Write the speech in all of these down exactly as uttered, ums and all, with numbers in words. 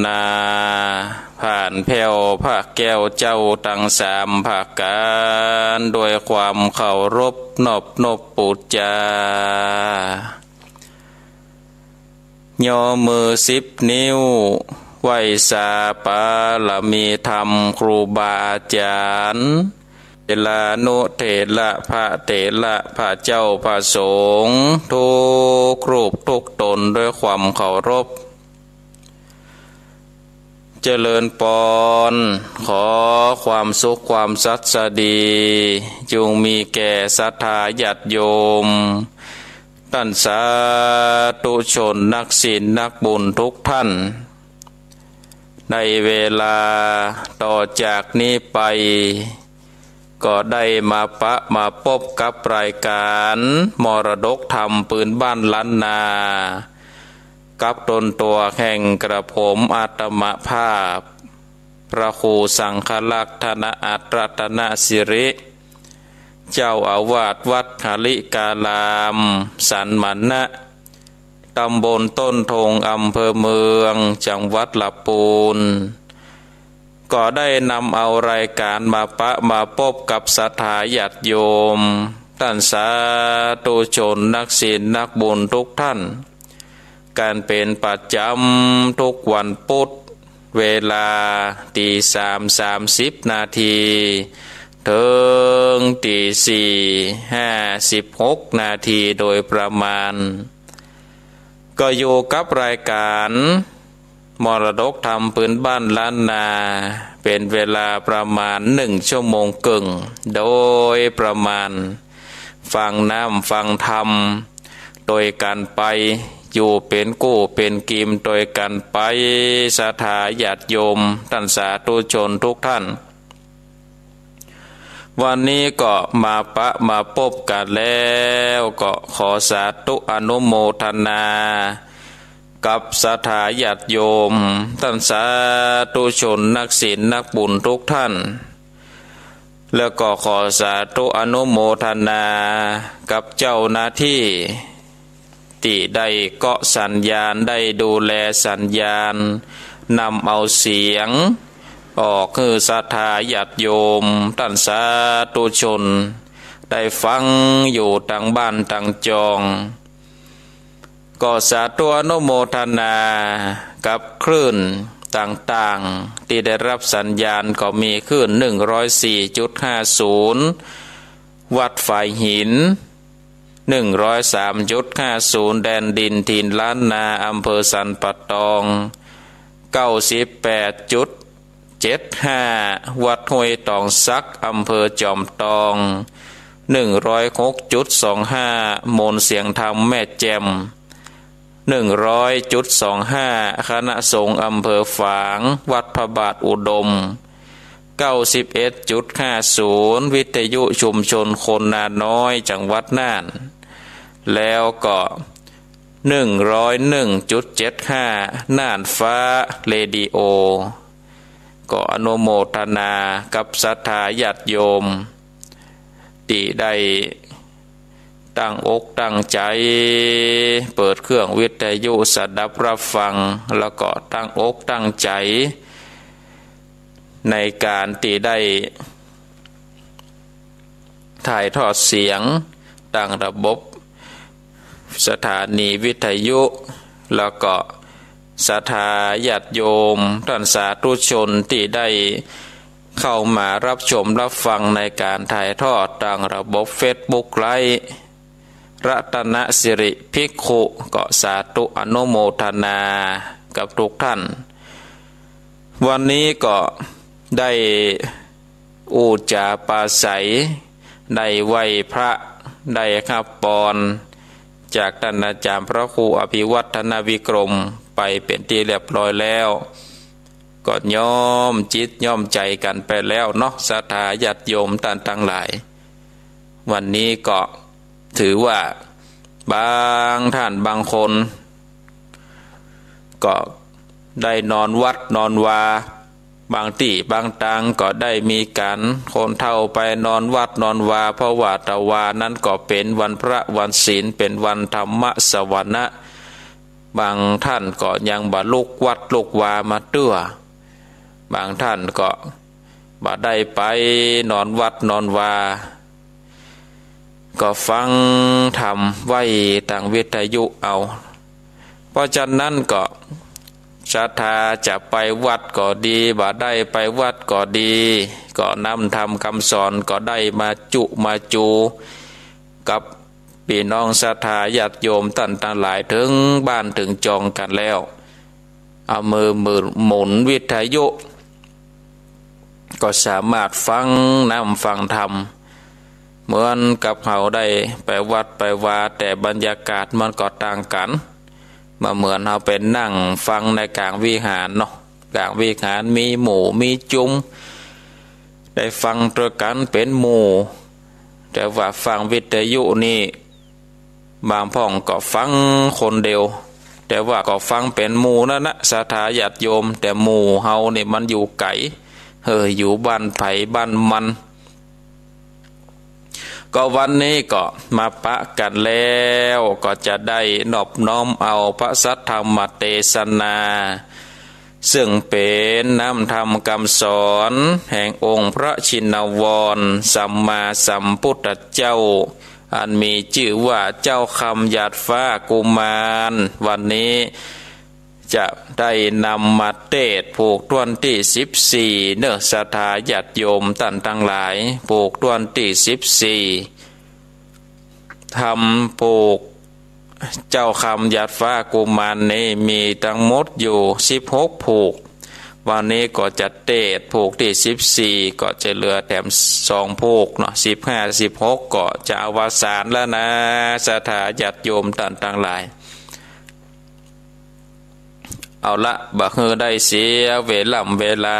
นา ผ่านแผ้วพระแก้วเจ้าตังสามประก๋าน ด้วยความเคารพนอบนบปู๋จา ยอมือสิบนิ้ว ไหว้สาบารมีธรรมครูบาอาจ๋ารย์ เถรานุเถระ พระเถระ พระเจ้า พระสงฆ์ ทุกรูปทุกต๋นด้วยความเคารพ เจริญปอน ขอความสุขความสัสดี จงมีแก่ศรัทธาญาติโยม ต้านสาธุชนนักศีลนักบุญทุกท่าน ในเวลาต่อจากนี้ไป ก็ได้มาปะมาปบกับรายก๋านมรดกธรรมปืนบ้านล้านนา กับต๋นตั๋วแห่งกระผมอาตมาภาพ พระครูสังฆรักษ์ ธนอัตร รัตนสิริ เจ้าอาวาสวัดหริการาม สันมณะ ตำบลต้นทง อำเภอเมือง จังหวัดลำปูน ก็ได้นำเอารายก๋านมาปะมาปบกับศรัทธาญาติโยม ต้านสาธุชนนักศีลนักบุญทุกท่าน กั๋นเป๋นประจ๋ำทุกวันปุ๊ด เวลาตีสามสามสิบนาที เถิงตีสี่ห้าสิบหกนาทีโดยประมาณ ก็อยู่กับรายก๋านมรดกธรรมปืนบ้านล้านนา เป๋นเวลาประมาณหนึ่งชั่วโมงเกิ่ง โดยประมาณ ฟังน้ำฟังธรรมตวยกั๋นไป อยู่เป๋นกู้เป๋นกิ๋มตวยกั๋นไป ศรัทธาญาติโยม ต้านสาธุชนทุกท่าน วันนี้ก็มาปะมาปบกั๋นแล้ว ก็ขอสาธุอนุโมทนา กับศรัทธาญาติโยม ต้านสาธุชนนักศีลนักบุญทุกท่าน แล้วก็ขอสาธุอนุโมทนากับเจ้าหน้าตี้ ตี้ได้เกาะสัญญาณ ได้ดูแลสัญญาณ นำเอาเสียงออกหื้อศรัทธาญาติโยม ต้านสาธุชน ได้ฟังอยู่ตังบ้านตังจอง ก็สาธุอนุโมทนากับคลื่นต่างๆ ตี้ได้ฮับสัญญาณ ก็มีคลื่นหนึ่งร้อยสี่จุดห้าศูนย์ วัดฝายหิน หนึ่งร้อยสามจุดห้าศูนย์ แดนดินถิ่นล้านนา อำเภอสันป่าตอง เก้าสิบแปดจุดเจ็ดห้า วัดห้วยตองสัก อำเภอจอมตอง หนึ่งร้อยหกจุดสองห้า โมนเสียงธรรมแม่แจ่ม หนึ่งร้อยจุดสองห้า คณะสงฆ์อำเภอฝาง วัดพระบาทอุดม เก้าสิบเอ็ดจุดห้าศูนย์ วิทยุชุมชนคนนาน้อย จังหวัดน่าน แล้วก็ หนึ่งร้อยหนึ่งจุดเจ็ดห้า น่านฟ้าเรดิโอ ก็อนุโมทนากับศรัทธาญาติโยม ตี้ได้ตั้งอกตั้งใจ๋ เปิดเครื่องวิทยุสดับฮับฟัง แล้วก็ตั้งอกตั้งใจ๋ ในก๋านตี้ได้ ถ่ายทอดเสียงตางระบบสถานีวิทยุ แล้วก็ศรัทธาญาติโยมต้านสาธุชนตี้ได้เข้ามาฮับชมฮับฟังในก๋านถ่ายทอดตางระบบเฟซบุ๊กไลฟ์ รัตนสิริภิกขุ ก็สาธุอนุโมทนากับทุกท่าน วันนี้ก็ได้ อู้จ๋าปราศรัย ได้ไหว้พระ ได้ฮับปอนจากต้านอาจ๋ารย์พระครูอภิวัฒนวิกรมไปเป๋นตี้เรียบร้อยแล้ว ก็ย้อมจิตย้อมใจ๋กั๋นไปแล้วเนาะ ศรัทธาญาติโยมต้านตังหลาย วันนี้ก็ถือว่าบางต้านบางคน ก็ได้นอนวัดนอนวา บางตี้บางตางก็ได้มีก๋านคนเฒ่าไปนอนวัดนอนวา เพราะว่าตะวานั้นก็เป๋นวันพระวันศีล เป๋นวันธรรมสวนะ บางท่านก็ยังบ่ลุกวัดลุกวามาเตื้อ บางท่านก็บ่ได้ไปนอนวัดนอนวา ก็ฟังธรรมไว้ตางวิทยุเอา เพราะฉะนั้นก็ศรัทธาจะไปวัดก็ดี บ่ได้ไปวัดก็ดี ก็นำธรรมกำสอนก็ได้มาจุมาจูกับปี้น้องศรัทธาญาติโยมต้านตังหลายเถิงบ้านเถิงจองกั๋นแล้ว เอามือหมุนวิทยุ ก็สามารถฟังนำฟังธรรม เหมือนกับเฮาได้ไปวัดไปวา แต่บรรยากาศมันก็ต่างกั๋น บ่เหมือนเฮาไปนั่งฟังในก๋างวิหารเนาะ ก๋างวิหารมีหมู่มีจุม ได้ฟังตวยกั๋นเป๋นหมู่ แต่ว่าฟังวิทยุนี่ บางพ่องก็ฟังคนเดียว แต่ว่าก็ฟังเป๋นหมู่นั่นนะ ศรัทธาญาติโยม แต่หมู่เฮานี่มันอยู่ไก๋ เออ อยู่บ้านใผบ้านมัน ก็วันนี้ก็มาปะกั๋นแล้ว ก็จะได้นอบน้อมเอาพระสัทธรรมเตสนา ซึ่งเป๋นนำธรรมกำสอนแห่งองค์พระชินวรสัมมาสัมพุทธเจ้า อันมีจื้อว่าเจ้าคำหยาดฟ้ากุมาร วันนี้จะได้นำมาเตสน์ผูกต้วนตี้สิบสี่ เน่อศรัทธาญาติโยมต้านตังหลาย ผูกต้วนตี้สิบสี่ ธรรมผูกเจ้าคำหยาดฟ้ากุมารนี้มีตังหมดอยู่สิบหกผูก วันนี้ก็จะเตสน์ผูกตี้สิบสี่ ก็จะเหลือแถมสองผูกเนาะ สิบห้า สิบหก ก็จะอวสานแล้วนะ ศรัทธาญาติโยมต้านตังหลาย เอาละ บ่หื้อได้เสียเวล่ำเวลา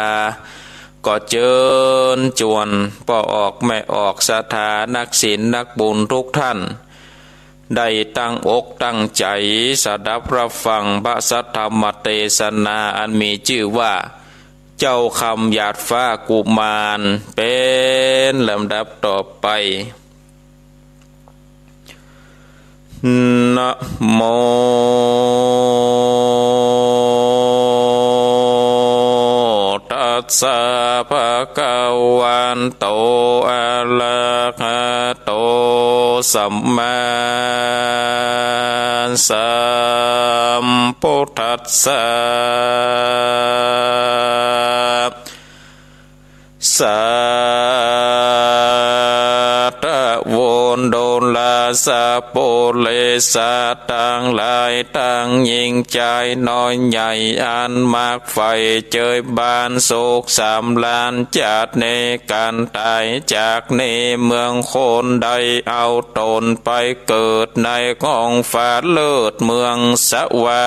ก็เจิญจวนป้อออกแม่ออกศรัทธานักศีลนักบุญทุกท่าน ได้ตั้งอกตั้งใจ๋สดับฮับฟังพระสัทธรรมเตสนาอันมีจื้อว่า เจ้าคำหยาดฟ้ากุมาร เป๋นลำดับต่อไป นะโม ตัสสะ ภะคะวะโต อะระหะโต สัมมาสัมพุทธัสสะ สาธุ บุญดลสะปุริสะตังหลาย ตังยิ่งจายน้อยใหญ่ อันมักใฝ่เจยบานสุขสำราญ จากนี้กั๋นต๋าย จากนี้เมืองคนได้เอาต๋นไปเกิดในห้องฟ้าเลิศเมืองสวร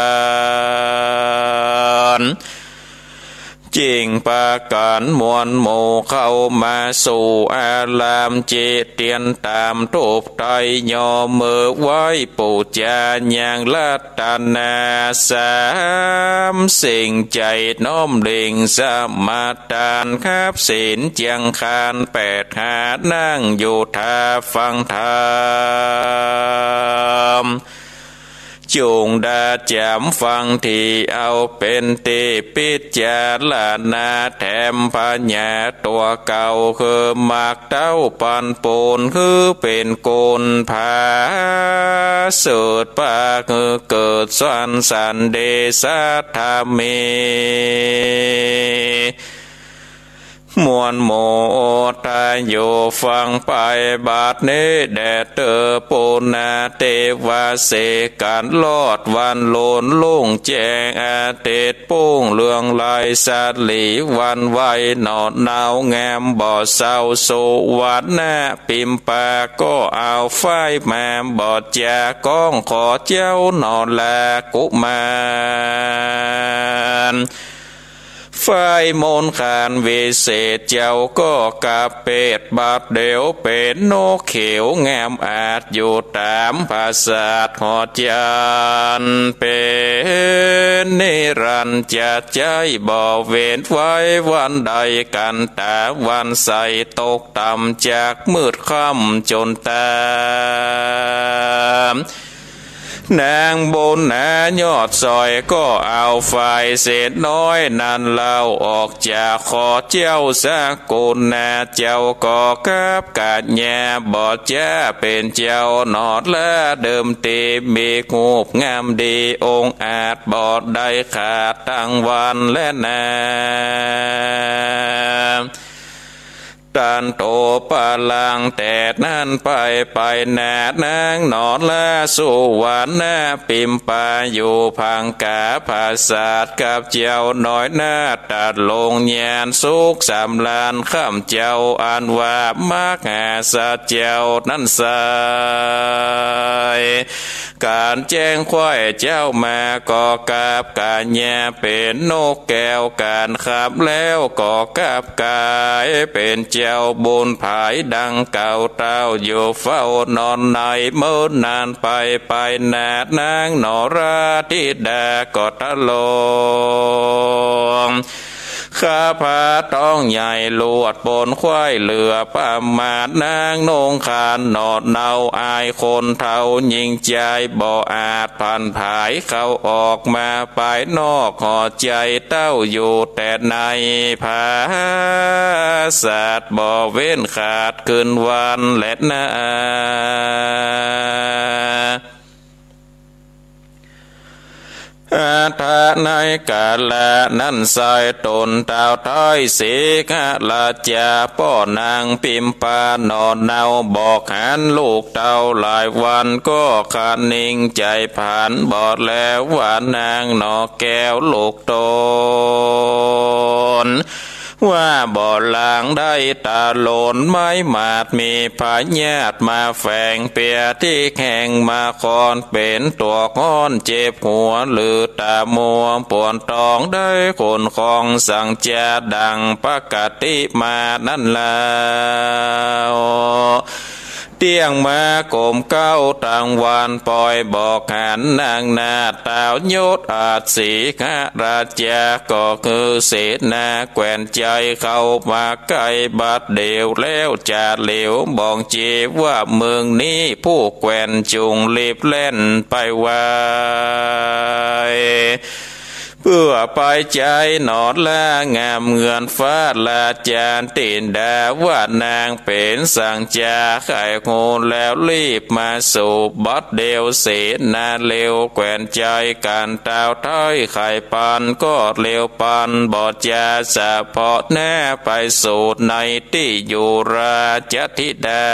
รค์ จึงปากั๋นมวลหมู่เข้ามาสู่อาราม จิเตียนต๋ามธูปไต้ ย่อมือไหว้ปู๋จายังรัตนาสามสิ่ง ใจ๋น้อมเล็งสมาทาน ฮับศีลเจียงคานแปดหา นั่งอยู่ท่าฟังธรรม จุ่งดาจ๋ำฟังธรรม เอาเป๋นตี้พิจารณา แถมพญาตั๋วเก่า คือมักเต้าปันปูน คือเป๋นคนผาเสริฐ ปาหื้อเกิดสวรรค์สันเดชธรรมี มวลหมู่ทาอยู่ฟังไป บัดนี้แด่เต๊อปุณณเตวา เสกกั๋นรอดวันโลนลุ่งแจ้ง อาทิตย์ปุ้งเรืองไล สะหลีวันไหว หนอดหนาวแงมบ่เซา สุวรรณปิมปาก็เอาฝ้ายมาบอดจา ก้องขอเจ้าหนอลากุมาร ฝ้ายมนต์ขานวิเศษ เจ้าก็กาเปต บัดเดี๋ยวเป๋นนกเขียวงามอาจ อยู่ต๋ามผาสาทหอจันทน์ เป๋นนิรันดร์ จะใจ๊บ่เว้นไว้วันใด กั๋นต๋าวันใส ตกต่ำจากมืดค่ำจ๋นต๋า นางบุญหนายอดสร้อยก็เอาฝายเศษน้อยนั้นเล่าออกจากขอเจ้าสกุณา เจ้าก็กลับกัญญาบ่จ๊า เป๋นเจ้าหนอแล เดิมทีมีฮูปงามดี องอาจบ่ได้ขาดตังวันแลนา ตันโตปะลัง แต่นั้นไปไปหน้านางหนอแล สุวรรณปิมปาอยู่ผางกาผาสาท กับเจ้าน้อยนาฏ ตรัสลงญาณสุขสำราญ ค่ำเจ้าอันว่ามหาสัจเจ้านั้นไซร้ ก๋านแจ้งใคว่เจ้ามา ก็กลับกัญญา เป๋นนกแก้วก๋านขับแล้วก็กลับกาย เป๋นเจ้าบุญผายดังเก่า เต้าอยู่เฝ้านอนใน เมินนานไปไปหน้านางหนอราธิดาก็ตะลง ข้าพระต้องใหญ่ลวดปนใคว่เหลือประมาณ นางนุ่งขานหนอเนาอายคนเฒ่า ยิ่งใจ๋บ่อาจผันผายเข้าออกมาภายนอก หอใจ๋เต้าอยู่แต่ในผาสาท บ่เว้นขาดคืนวันแลนา อัฏฐะในกาละนั้นไซร้ ตนต้าวไท้สีขราชา ป้อนางปิมปาหนอเนา บอกหันลูกเต้าหลายวัน ก็คะนิงใจ๋ผานบ่แล ว่านางหนอแก้วลูกตน ว่าบ่หลังได้ตะหล่น ไม้หมาดมีพยาธิมาแฝง เปียที่แห่งมาคอน เป๋นตั๋วฮ้อนเจ็บหัวหรือต๋ามัว ปวดต๊องได้ขนของสังจาดังปกติมานั้นแล้ว เตี้ยงมาก้มเก๊าตังวัน ปอยบอกหันนางนาฏ ต้าวยศอัศรีขราชา ก็คือเสนาแคว่นใจ๋เข้ามาใก้บัดเดี่ยวแล้ว จะเหลียวบ่องเจว่าเมืองนี้ ผู้แคว่นจุ่งรีบแล่นไปไว เปื้อไปใจ๋หนอแล งามเหมือนฟ้าราชาธิดา ว่านางเป๋นสังจา ใค่ฮู้แล้วรีบมาสู่บัดเดี่ยว เสนาเร็วแคว่นใจ๋ ก๋านต้าวไท้ใค่ปันก็เร็วปัน บ่จาสะเพาะหน้าไปสู่ในตี้อยู่ราชธิดา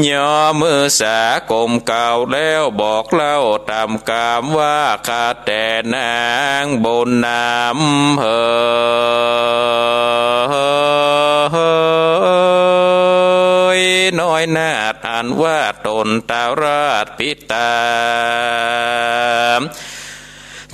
ย่อมือสาก้มเก๊าแล้วบอกเล่าต๋ามกำว่า ข้าแต่นางบุญนำเหย น้อยนาฏอันว่าตนต้าวราชปิตา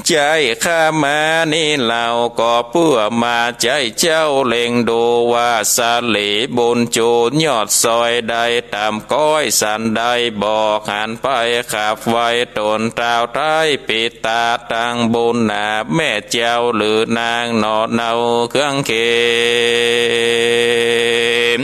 ใจ๋ข้ามานี้เล่า ก็เปื้อมาใจ๋เจ้าเล็งดูว่า สลีบุญจูนยอดสร้อยได้ต๋ามก้อยสันใด บอกหันไปขับไว ตนต้าวไท้ปิตาตังบุญนา แม่เจ้าหรือนางหนอเนาเครื่องเข็ม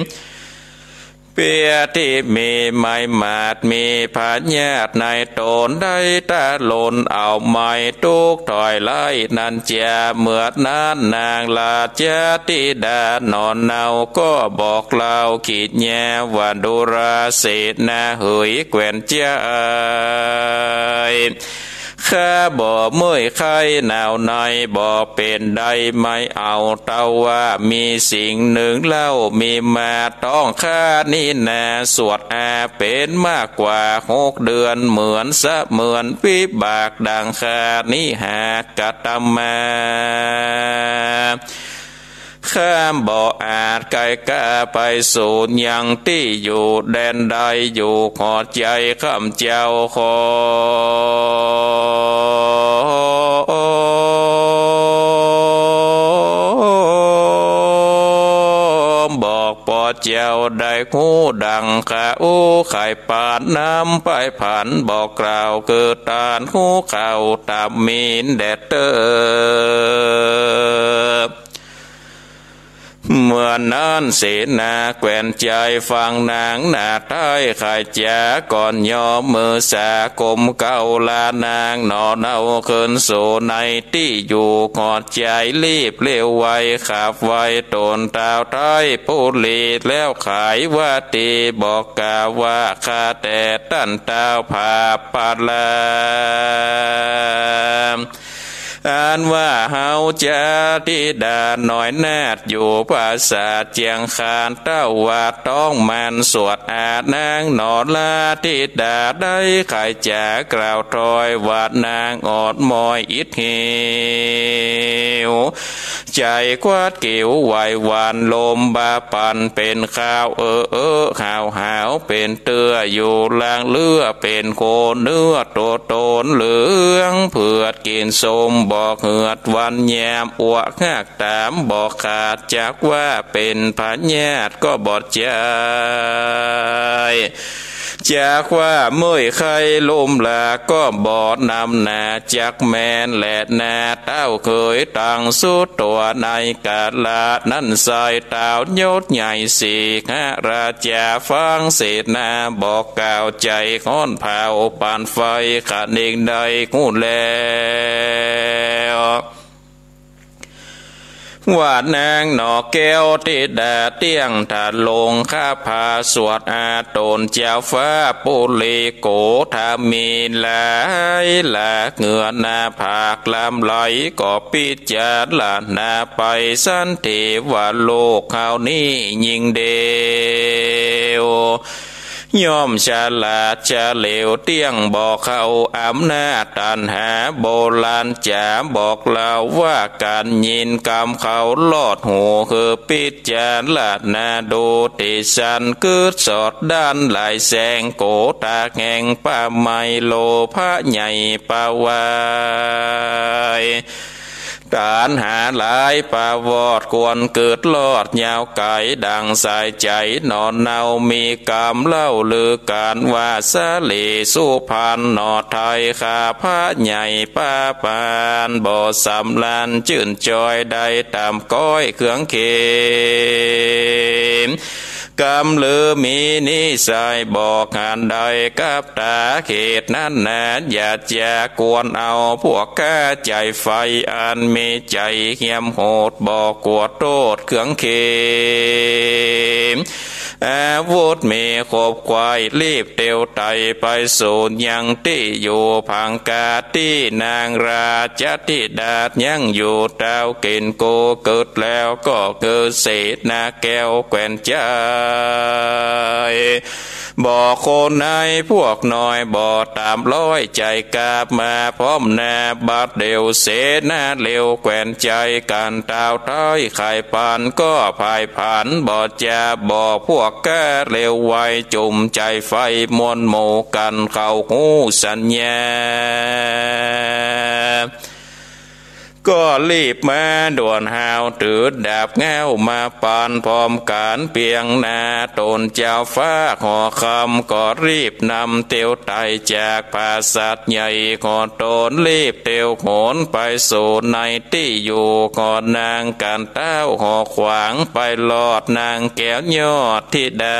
เปียที่มีไม้หมาดมีพยาธิในต๋น ได้ตะหล่นเอาไม้ตุ๊กถอยไล่นั้นจา เมื่อนั้นนางราชธิดาหนอเนา ก็บอกเล่ากิริยาว่า ดูราเสนาเหยแคว่นใจ๋ ข้าบ่เมื่อยไข้หนาวในบ่เป๋นใดไม่เอา แต่ว่ามีสิ่งหนึ่งเล่า มีมาต้องข้านี้นา สวดอาเป๋นมากกว่าหกเดือน เหมือนเสมือนวิบากดังข้านี้หากกระทำมา ข้าบ่อาจไกลก้าไปสูญยังตี้อยู่แดนใด อยู่ขอใจ๋ข้าเจ้าขอบอกปอเจ้าได้ฮู้ดังข้าอู้ ใค่ปานนำไปผันบอกกล่าว คือตานฮู้เข้าต๋ามมีนแดดเตอ เมื่อนั้นเสนาแคว่นใจ๋ฟังนางนาฏไท้ขายจ๋า ก็ยอมมือสาคมเกล้าลานางหนอเนาขึ้นสู่ในตี้อยู่ ขอดใจ๋รีบเร็วไว ขับไวตนท้าวไท้ปุรี แล้วขายว่าตี้บอกกล่าวว่า ข้าแต่ต้านท้าวพาปะลา อันว่าเฮาจาธิดาน้อยนาฏอยู่ปราสาทเจียงคาน เต้าว่าต้องหมั่นสวดอา นางหนอราธิดาได้ขายจ๋ากล่าวถ้อยว่านางอ่อนมอยอิดหิว ใจ๋ควัดเกลียวไหวหวั่น ลมบาปั่นเป๋นคาว เออเออหาวหาวเป๋นเตื้อ อยู่ลางเลือเป๋นโคเนื้อตัวตนเหลืองเผือด กิ๋นส้มบ่เหือดวันยาม อัวหักต๋ามบ่ขาด จักว่าเป๋นพยาธิก็บ่ใจ้ จักว่าเมื่อยไข้ลุ่มลาก็บ่นำหนา จักแม่นแลนา เต้าเขยตังสุดตั๋วในกาละนั้น ใส่เต้ายศใหญ่สีหราจาฟังเสนาบอกกล่าว ใจ๋ฮ้อนเผาปานไฟ ขะเน่งได้ฮู้แล้ว ว่านางหนอแก้วธิดาเตี้ยงถาลง ข้าพาสวดอาตนเจ้าฟ้าปุรีโกธามี หลายหลากเหงือหน้าผากลำไหล ก็พิจารณาไปสันเทวโลกเฮานี้ยิ่งเดียว ย่อมฉลาดเฉลียวเตี้ยงบ่เข้า อำนาจตัณหาโบราณจ๋า บอกเล่าว่าก๋านยินกำเขาลอดหู คือพิจารณาดูติสันกึ๊ดสอดด้านหลายแสง โกธาแห่งป้าไมโลภะใหญ่ปาวาย ตัณหาหลายปาวอด ควรเกิดลอดยาวไก๋ ดังสายใจ๋หนอนเนา มีกำเล่าลือกั๋นว่า สาลีสุพรรณหนอไทย ข้าพระใหญ่ป้าปาน บ่สำราญจื้นจอย ได้ต๋ามก้อยเครื่องเข็ม กำลือมีนิสัยบอกหันได้กับต๋า เหตุนั้นนา อย่าจะกวนเอาพวกข้าใจ๋ไฟ อันมีใจ๋เหียมโหด บ่กั๋วโต้ษเครื่องเข็ม อาวุธมีครบไขว่ รีบเตียวไต่ไปสูนยังตี้อยู่ ผังกาตี้นางราชธิดายังอยู่ เต้าเก๋ณฑ์โกเกิดแล้วก็คือเสนาแก้วแคว่นใจ๋ บ่คนในพวกน้อย บ่ต๋ามร้อยใจ๋กาบมาพร้อมหน้า บัดเดี่ยวเสนาเร็วแคว่นใจ๋ ก๋านเต้าไท้ขายปานก็พ่ายผลาญ บ่จะบอกพวกข้าเร็วไว จุ่มใจ๋ไฟมวลหมู่กั๋นเข้าฮู้สัญญา ก็รีบมาด่วนหาว ถือดาบเง้ามาปานพร้อมกั๋นเปียงหน้า ตนเจ้าฟ้าหอคำก็รีบนำเตียวไต่จากผาสัตว์ใหญ่ ขอตนรีบเตียวโหนไปสู่ในตี้อยู่ ขอนางก๋านเต้าหอขวาง ไปลอดนางแก้วยอดธิดา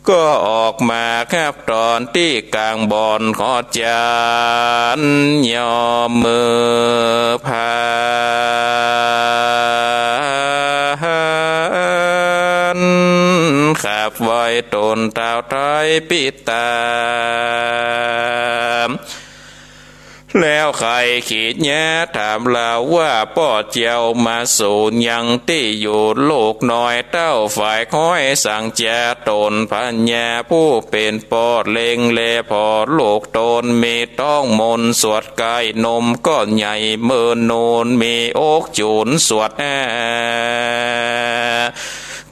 ก็ออกมาฮับต๋อนตี้ก๋างบ่อน ขอจานยอมมือพาน ขับไหว้ตนเต้าไท้ปิดต๋า แล้วใค่กิจญาถามเล่าว่า ป้อเจ้ามาสูนยังตี้อยู่ ลูกน้อยเต้าฝ่ายฮ้อยสังจา ตนพญาผู้เป๋นป้อเล็งแลผ่อ ลูกตนมีต๊องมนสวดใก้ นมก็ใหญ่เมินนูน มีอกจู๋นสวดอ้า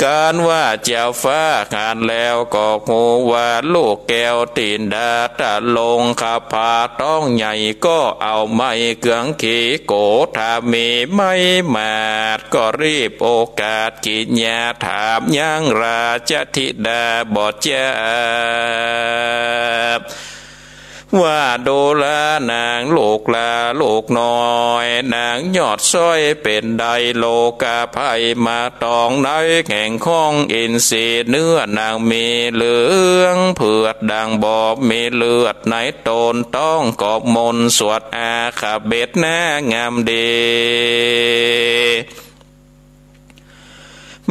ก๋านว่าเจ้าฟ้าหันแล้วก็ฮู้ว่า ลูกแก้วธิดาตะลง ข้าพาต๊องใหญ่ก็เอาไม้เกืองขีโกธามีไม้หมาด ก็รีบโอกาสกิจญาถามยังราชธิดาบ่จา ว่าดูราหนางลูกหล้าลูกน้อย หนางยอดซ้อยเป๋นใด โลกาภัยมาตองใน แห่งของอินทรีย์ เนื้อหนางมีเหลืองเผือด ดังบ่มีเลือดในต๋น ต้องกอบมนต์สวดอาคาเบศนางามดี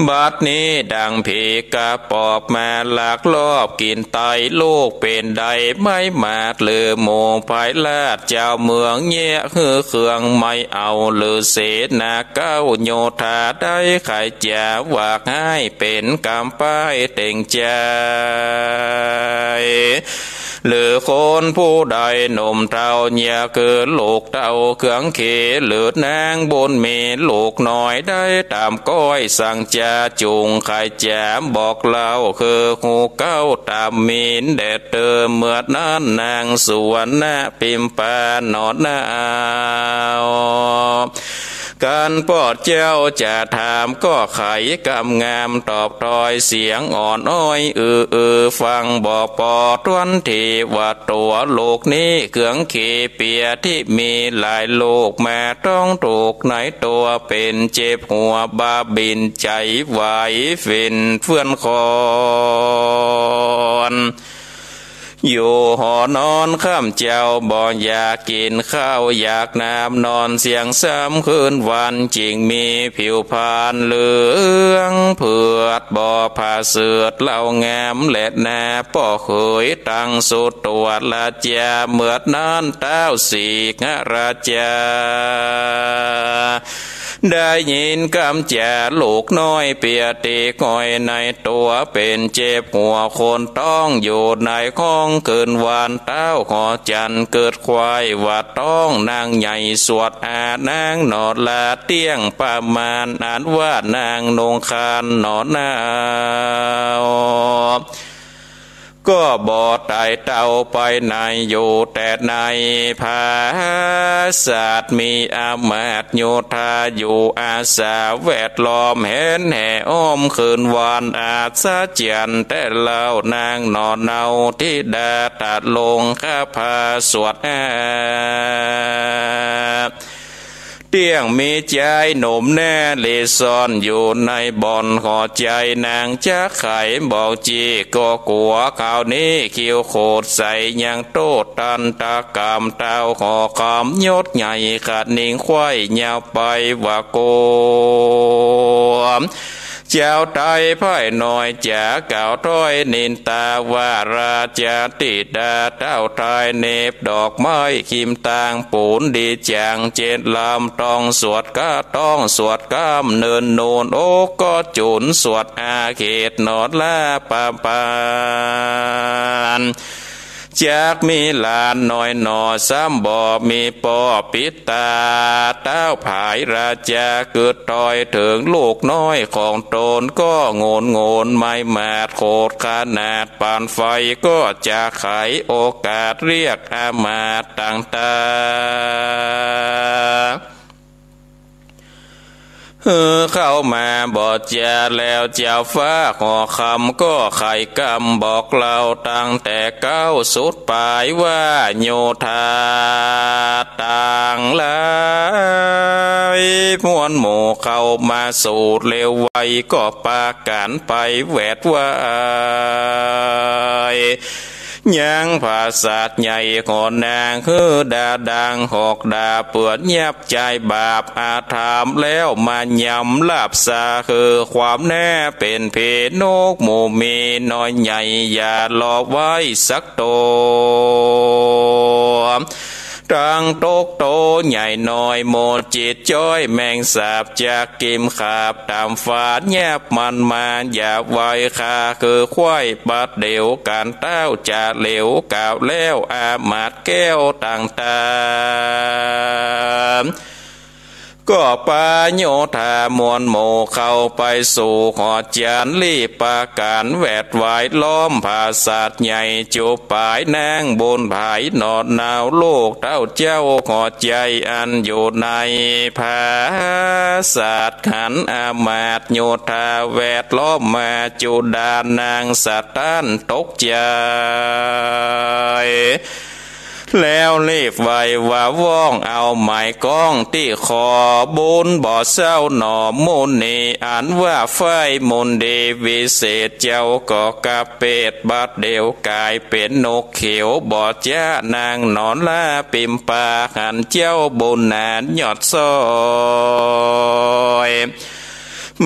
บัดนี้ดังผีกระป๋องมาลักลอบกิ๋นไต ลูกเป๋นใด ไม้หมากหรือหมู่ ภายราชเจ้าเมือง เยียะหื้อเคืองไม่เอา ฤๅษีนาเก๊าโยธาได้ ใค่จ๋าว่าฮ้ายเป๋นกำป้ายเต็งใจ๋ หรือคนผู้ใดหนุ่มเฒ่า เยียะคือลูกเต้าเคืองเข หรือนางบุญมีลูกน้อย ได้ต๋ามก้อยสั่งจ๋า จุ่งใค่จ๋าบอกเล่า คือฮู้เก๊าต๋ามมีนแดดเตอ เมื่อนั้นนางสุวรรณพิมพาหนอหนาว กันป้อเจ้าจะถามก็ไขกำงาม ตอบถ้อยเสียงอ่อนอ้อย อืออือฟังบอกปอต้วนที ว่าตั๋วลูกนี้เคืองเขเปีย ตี้มีหลายลูกมาต้องถูกในตั๋ว เป๋นเจ็บหัวบ้าบิ่นใจ๋ไหว เป๋นเฟื่อนคอน อยู่หอนอนค่ำเจ๊า บ่อยากกิ๋นข้าวอยากน้ำ นอนเสี้ยงซ้ำคืนวัน จึงมีผิวพรรณเหลืองเผือด บ่ผาเสือดเล่างามแลนา ป้อเหยตังสุดตั๋วราจา เมื่อนั้นต้าวสิงหราจา ได้ยินกำจ๋าลูกน้อยเปียตี้ก้อยในตั๋ว เป๋นเจ็บหัวคนต้องอยู่ในห้องคืนวัน ต้าวหอจันทร์เกิดใค่ว่าต้องนางใหญ่ สวดหานางหนอหล้าเตี้ยงประมาณ อันว่านางนุงคานหนอหนาว ก็บ่ไต่เต้าไปไหน อยู่แต่ในผาสาท มีอำมาตย์โยธาอยู่อาสาแวดล้อม แหนแห่อ้อมคืนวันอัศจรรย์แต๊เล่า นางหนอเนาธิดาตะลงคาผาสวดหา เตี้ยงมีจายหนุ่มแน่หลีซ่อนอยู่ในบ่อน หอใจ๋นางจักไขบอกจี้ก็กั๋ว คราวนี้คิวโขดใสยังโต้ตันตะก๋ำ ต้าวหอคำยศใหญ่ขะนิงไขว้ยาวไปว่าโก เจ้าไตภายน้อยจ๋ากล่าวถ้อยนินตาว่า ราชธิดาเต้าไตเหน็บดอกไม้คิมตางปู๋นดีจ๋างเจ็ดลำ ต้องสวดคา ต้องสวดคำเนินนูน โอ้ก็จุนสวดอาเขตหนอหล้าปาปาน จักมีหลานน้อยหนอ ซ้ำบ่มีป้อปิดต๋า ต้าวผายราจาเกิดตอยเถิงลูกน้อยของต๋น ก็โงนโงนไม้หมาดโขดขนาดปานไฟ ก็จะไขโอกาสเรียกอำมาตย์ต่างๆ หื้อเข้ามาบ่จาแล้ว เจ้าฟ้าหอคำก็ไขกำบอกเล่า ตั้งแต่เก๊าสุดป๋ายว่า โยธาตังหลาย มวลหมู่เข้ามาสู่เร็วไว ก็ปากั๋นไปแวดไว ยังผาสาทใหญ่หอนาง หื้อดาดังหอกดาเปื้อนยับ จายบาปอาธรรมแล้วมายำลาบสา คือความแน่เป๋นเภนกหมู่มีน้อยใหญ่ อย่าหล่อไว้สักตั๋ว ตังตกโตใหญ่น้อย หมดจิตจ้อยแมงสาบจักกิ๋มขาบ ต๋ามฝาแยบมันมา อย่าไว้ข้าคือไขว้บัดเดี๋ยว ก๋านเต้าจะเหลวกล่าวแล้ว อำมาตย์แก้วต่างๆ ก็ปาโยธามวลหมู่เข้าไปสู่หอจันทร์ รีบปากั๋นแวดไวล้อมผาสาทใหญ่ จุปายนางบุญผายหนอดหนาว ลูกเต้าเจ้าหอใจ๋อันอยู่ในผาสาท หันอำมาตย์โยธาแวดล้อมมา จุดานางสะต้านตกใจ๋ แล้วรีบไหว้ว่าว่องเอาไหม้ก้องตี้คอ บุญบ่เศร้าหนอมุนี อันว่าไฟมนต์ดีวิเศษ เจ้าก็กลับเปรตบัดเดี่ยวก๋ายเป๋นนกเขียว บ่จ๊านางหนอลาปิมปา หันเจ้าบุญหนายอดซ้อย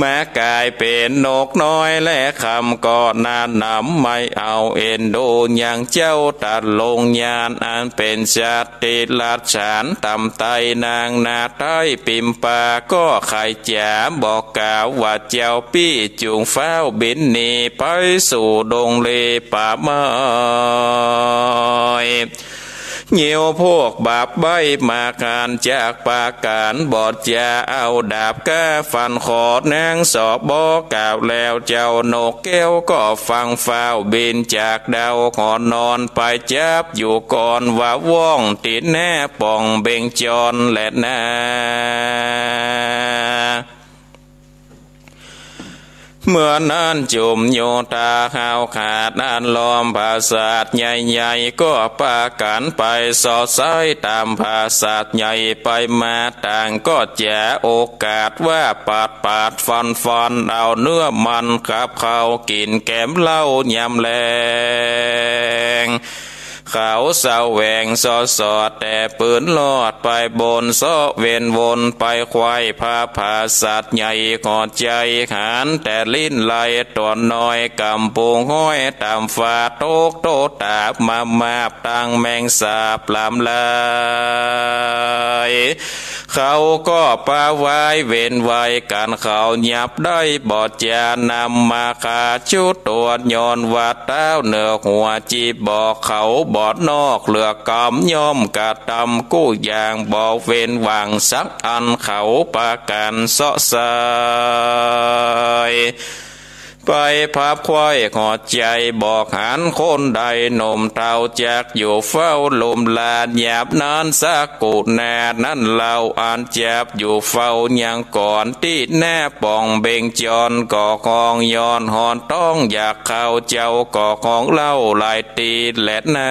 มาก๋ายเป๋นนกน้อยแลคำ ก็หน้าหนำไม่เอาเอ็นดู ยังเจ้าตะลงญาณ อันเป๋นสัตว์ติรัจฉานต่ำไต้ นางนาไต้ปิมปาก็ใค่จ๋า บอกกล่าวว่าเจ้าปี้จุ่งฟ้าวบินหนีไปสู่ดงเลป่าไม้ เยียวพวกบาปใบ้มาขานจากปราก๋าน บ่จ๊าเอาดาบก้าฟันคอนางสอบ บอกกล่าวแล้วเจ้านกแก้วก็ฟังฟ้าวบินจากดาวหอนอนไปจับอยู่ก่อน ว่าว่องตี้หน้าป่องเบญจรแลนา เมื่อนั้นจุมโยธาห้าวขาดอันล้อมปราสาทใหญ่ๆ ก็ปากั๋นไปเซาะไซ้ต๋ามปราสาทใหญ่ไปมา ต่างก็จ๋าโอกาสว่าปาดๆ ฟันๆ เอาเนื้อมันกับข้าวกิ๋นแกมเหล้ายามแลง เขาแสวงเซาะเสาะแต่ปืนลอดไปบน เซาะเว้นวนไปไขว่พระปราสาทใหญ่ ขอใจ๋หันแต่ลิ้นไล่ตั๋วน้อยก๋ำปุงห้อยต๋ามฟ้า ตกโตต๋าบมาบๆ ตังแมงสาบหลามลาย เขาก็ปะวายเว้นไว้กั๋น เขายับได้บ่จ๋านำมาฆ่าจุดตั๋ว ย้อนว่าต้าวเหนือหัวจีบอกเขาบอดนอก เหลือกำย่อมกระตำกู้อย่าง บ่เว้นหว่างสักอัน เขาปากั๋นเซาะไซ้ ไปพับไขว่หัวใจ๋ บอกหันคนใดหนุ่มเฒ่าจักอยู่เฝ้าลุมลาน ยามนั้นสกุณานั้นเล่าอันจับอยู่เฝ้ายังก่อนตี้หน้าป่องเบญจร ก็ฮ้องย้อนฮ้อนต้องอยากเข้า เจ้าก็ฮ้องเล่าหลายตี้แลนา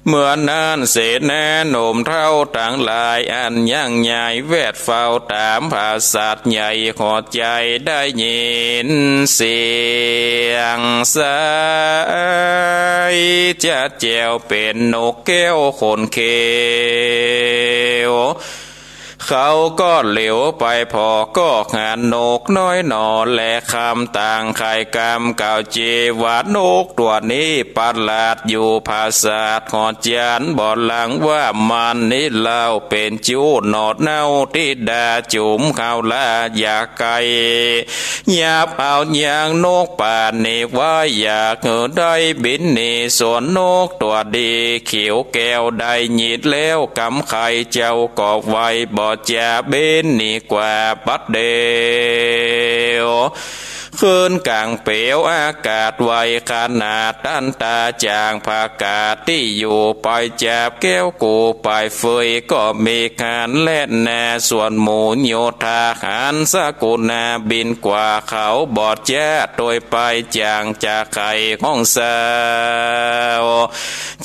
เมื่อนั้นเสนาหนุ่มเฒ่าตังหลายอันยังใหญ่แวดเฝ้าต๋ามปราสาทใหญ่ ขอใจ๋ได้ยินเสียงสายจะแจ๋วเป๋นนกแก้วขนเขียว เขาก็เหลียวไปผ่อก็หันนกน้อยหนอแลคำ ต่างใค่กำกล่าวเจว่านกตั๋วนี้ประหลาดอยู่ปราสาทหอจันทร์ บ่หลังว่ามันนี้เล่าเป๋นจู้หนอเน่า ธิดาจุ๋มเขาลาอยากไก๋ ยับเอายังนกป่านี้ไว้ อยากหื้อได้บินหนี ส่วนนกตั๋วดีเขียวแก้วได้ยินแล้วกำไข เจ้าก็ไวบ่จ๋าบินหนีกว่าบัดเดี่ยว ขึ้นก๋างเปลวอากาศไวขนาด ตันตาจ่างผากาศตี้อยู่ ไปจับแก้วกูไปเฟย ก็มีการแล่นนา ส่วนหมู่โยธาหารสกุณาบินกว่า เขาบ่จ๋าตวยไปจ่างจะไขของเศร้า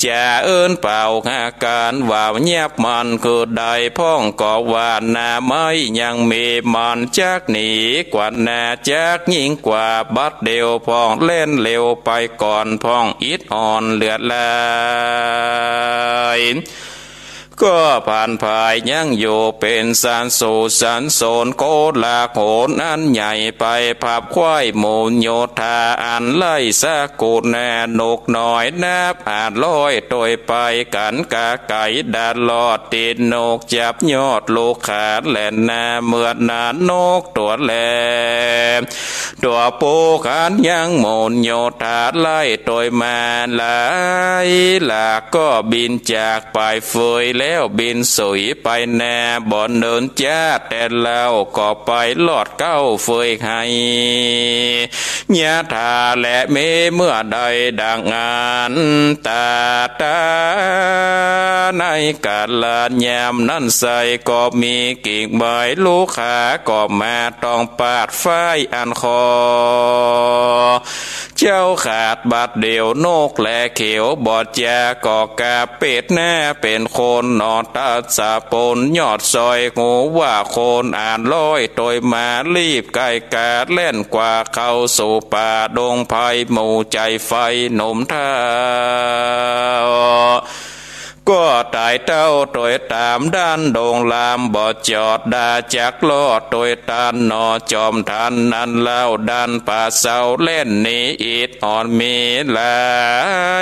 จ๋าเอิ้นเป่าหาการว่ายับมันคือใดพ่อง ก็ว่านาไม้ยังมีมันจักหนีกว่านา จักยิ่งกว่าบัดเดี่ยวพ่อง แล่นเร็วไปก่อนพ่อง อิดอ่อนเหลือหลาย ก็ผันผายยังอยู่เป๋นสันสู่สันโสน โกลาหลอันใหญ่ไปพับไขว่หมู่โยธาอันไล่สกุณานกน้อยนับห้าร้อยตวยไปกั๋นกาไก๋ดาลอด ตี้นกจับยอดลูกขาแล่นนา เมื่อนั้นนกตั๋วแล ตั๋วปูขันยังหมู่โยธาไล่ตวยมาหลายหลาก ก็บินจากไปเฟยแล้วบินสุยไปนา บ่เนินจ๊าดแต่เล่า ก็ไปลอดเก๊าเฟยไฮ ยะถาแลเมเมื่อใดดังอันตาตา ในกาลยามนั้นไซร้ก็มีกิ่งใบลูกขาก็มาต้องปาดฝ้ายอันคอ เจ๊าขาดบัดเดี่ยวนกแลเขียว บ่จาก็กาเปตหน้าเป๋นคนหนอ ตัดสะปนยอดซอย ฮู้ว่าคนอ่านร้อย ตวยมารีบไกกาแล่นกว่าเข้าสู่ป่าดงไพร หมู่ใจ๋ไฟหนุ่มเฒ่า ก็ต๋ายเต้าตวยต๋ามด้านดงลาม บ่จอดดาจักรอดตวยตันหนอ จอมทันนั้นเล่าดันป่าเซาแล่นหนีอิดอ่อนมีหลา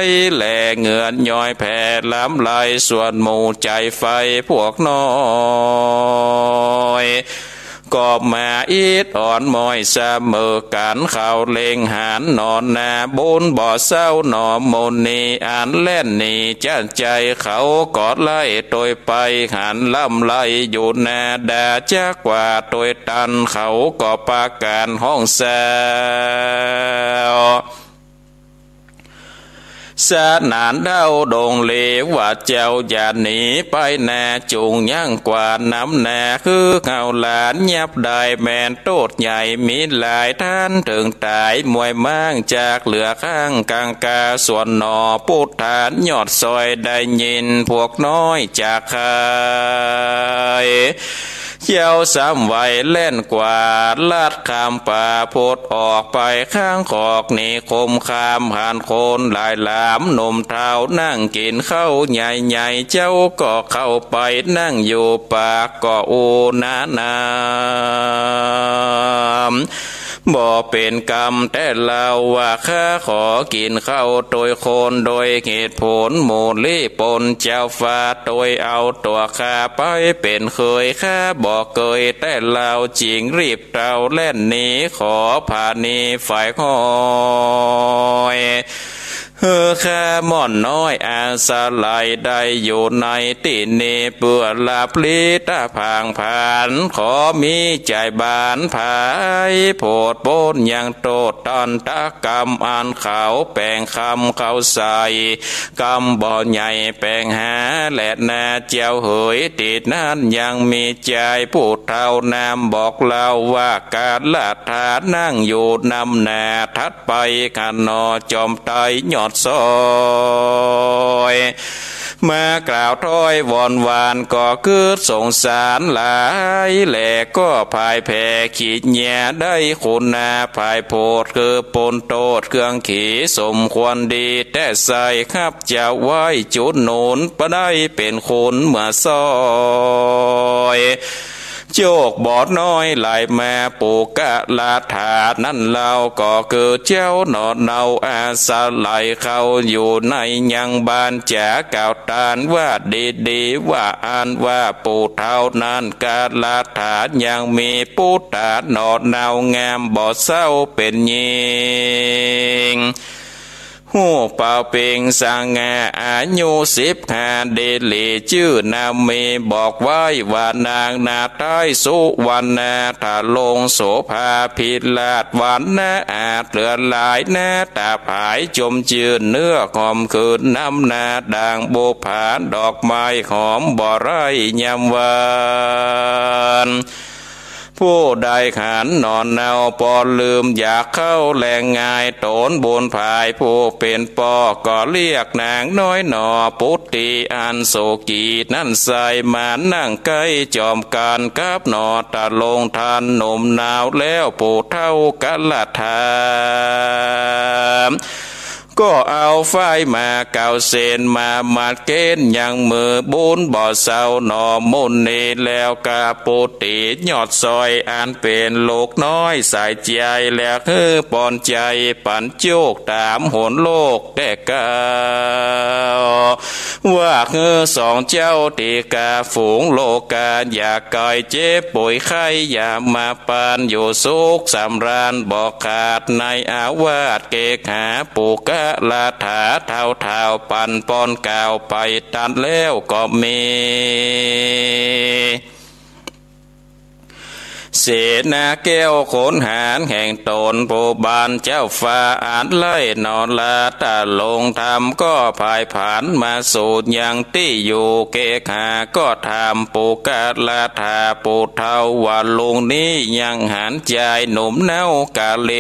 ย แลเหงื่อย้อยแผ่ล้ำไหล ส่วนหมู่ใจ๋ไฟพวกน้อย ก็มาอิดอ่อนม้อยเสมอกั๋น เขาเล็งหันหนอนา บุญบ่เศร้าหนอมุนี อันแล่นหนีจ้านใจ๋ เขาก็ไล่ตวยไป หันล้ำไหลอยู่นา ดาจักรว่าตวยตัน เขาก็ปาก๋านฮ้องเศร้า สนานเด้าดงเลว่าเจ้าอย่าหนีไปนา จุ่งยั้งกว่านำนา คือเฮาหลานยับได้แม่นโต้ษใหญ่ มีหลายต้านเถิงต๋าย มวยม้างจากเหลือข้างกังกา ส่วนหนอปุทธานยอดซอย ได้ยินพวกน้อยจากใค เจ้าซ้ำไหวแล่นกว่าลัดข้ามป่า พุดออกไปข้างขอกนิคมคาม หันคนหลายหลามหนุ่มเฒ่า นั่งกิ๋นข้าวใหญ่ๆ เจ้าก็เข้าไปนั่งอยู่ปาก ก็อู้หน้าน้ำ บ่เป๋นกำแต๊เล่า ว่าข้าขอกิ๋นข้าวตวยคน โดยเหตุผลหมู่ลี้ปน เจ้าฟ้าตวยเอาตั๋วข้าไปเป๋นเขย ข้าบ่เกยแต๊เล่า จิ่งรีบเต้าแล่นหนี ขอผานีฝ่ายห้อย หื้อข้าม่อนน้อยอาสาลัยได้อยู่ในตี้นี้ เปื้อหลับลี้ต๋าผางผาน ขอมีใจ๋บานผาย โผดป๊นยังโต้ษตันตกรรม อันเขาแป๋งคำเขาใส่ กรรมบ่ใหญ่แป๋งหาแลนา เจ้าเหย ตี้นั้นยังมีใจ๋ผู้เฒ่านำบอกเล่า ว่ากาลถานั่งอยู่นำหน้า ถัดไปกั๋นหนอจอมไตรยอดซอย มากล่าวถ้อยวอนวาน ก็คือสงสารหลาย แลก็ผายแผ่ขี้เหียได้คุณนา ผายโผดคือป๊นโต้ษเครื่องขี สมควรดีแต๊ใส่ ฮับเจ้าไว้จุนหนุน บ่ได้เป๋นคุณเมื่อซอย โจกบ่น้อยไหลมา ปุคคละถานั้นเล่า ก็คือเจ้าหนอเนาอาสาลัยเข้าอยู่ในยังบ้าน จ๋ากล่าวต้านว่าดีๆ ว่าอันว่าผู้เฒ่านั้น กาลถายังมีปุตตะหนอเนางามบ่เศร้าเป๋นญิง ฮู้เป่าเป่งสง่า อายุสิบห้าดีหลี จื้อนามี บอกไว้ว่านางนาฏไตรสุวรรณา ทะลงโสภาพิราช วรรณะอาจเหลือหลายนา ต๋าผายจมจื้น เนื้อหอมคืนน้ำนา ดังบุปผาดอกไม้หอมบ่ไร้ยามวาน ผู้ใดหันหนอเนาปอลืมอยากเข้าแลง่าย ต๋นบุญผายผู้เป๋นป้อ ก็เรียกนางน้อยหนอปุตติอันสุขีนั้นใส่ มานั่งใก้จอมกั๋นกับหนอ ตะลงทันหนุ่มนาวแล้วผู้เฒ่ากาลถา ก็เอาฝ้ายมาเก้าเส้น มามัดเก๋นยังมือ บุญบ่เศร้าหนอมุนี แล้วกาปุตติยอดซอย อันเป๋นลูกน้อยสายใจ๋ แล้วหื้อปอนใจ๋ปั๋นโจกต๋ามหนโลกแต๊เก้า ว่าหื้อสองเจ้าตี้กาฝูงโลกา อย่าไก้เจ็บป่วยไข้ อย่ามาปานอยู่สุขสำราญ บ่ขาดในอาวาส เกกหาปุคคละถาเฒ่าๆ ปั๋นปอนกล่าวไปตันแล้วก็มี เสนาแก้วขุนหาญแห่งต๋น ผู้บานเจ้าฟ้าอันไร้นรธาตุ ลงธรรมก็ผายผานมาสู่ยังตี้อยู่ เกขหาก็ถามปุคคละธาผู้เฒ่าว่า ลุงนี้ยังหันจายหนุ่มเนาะกาเล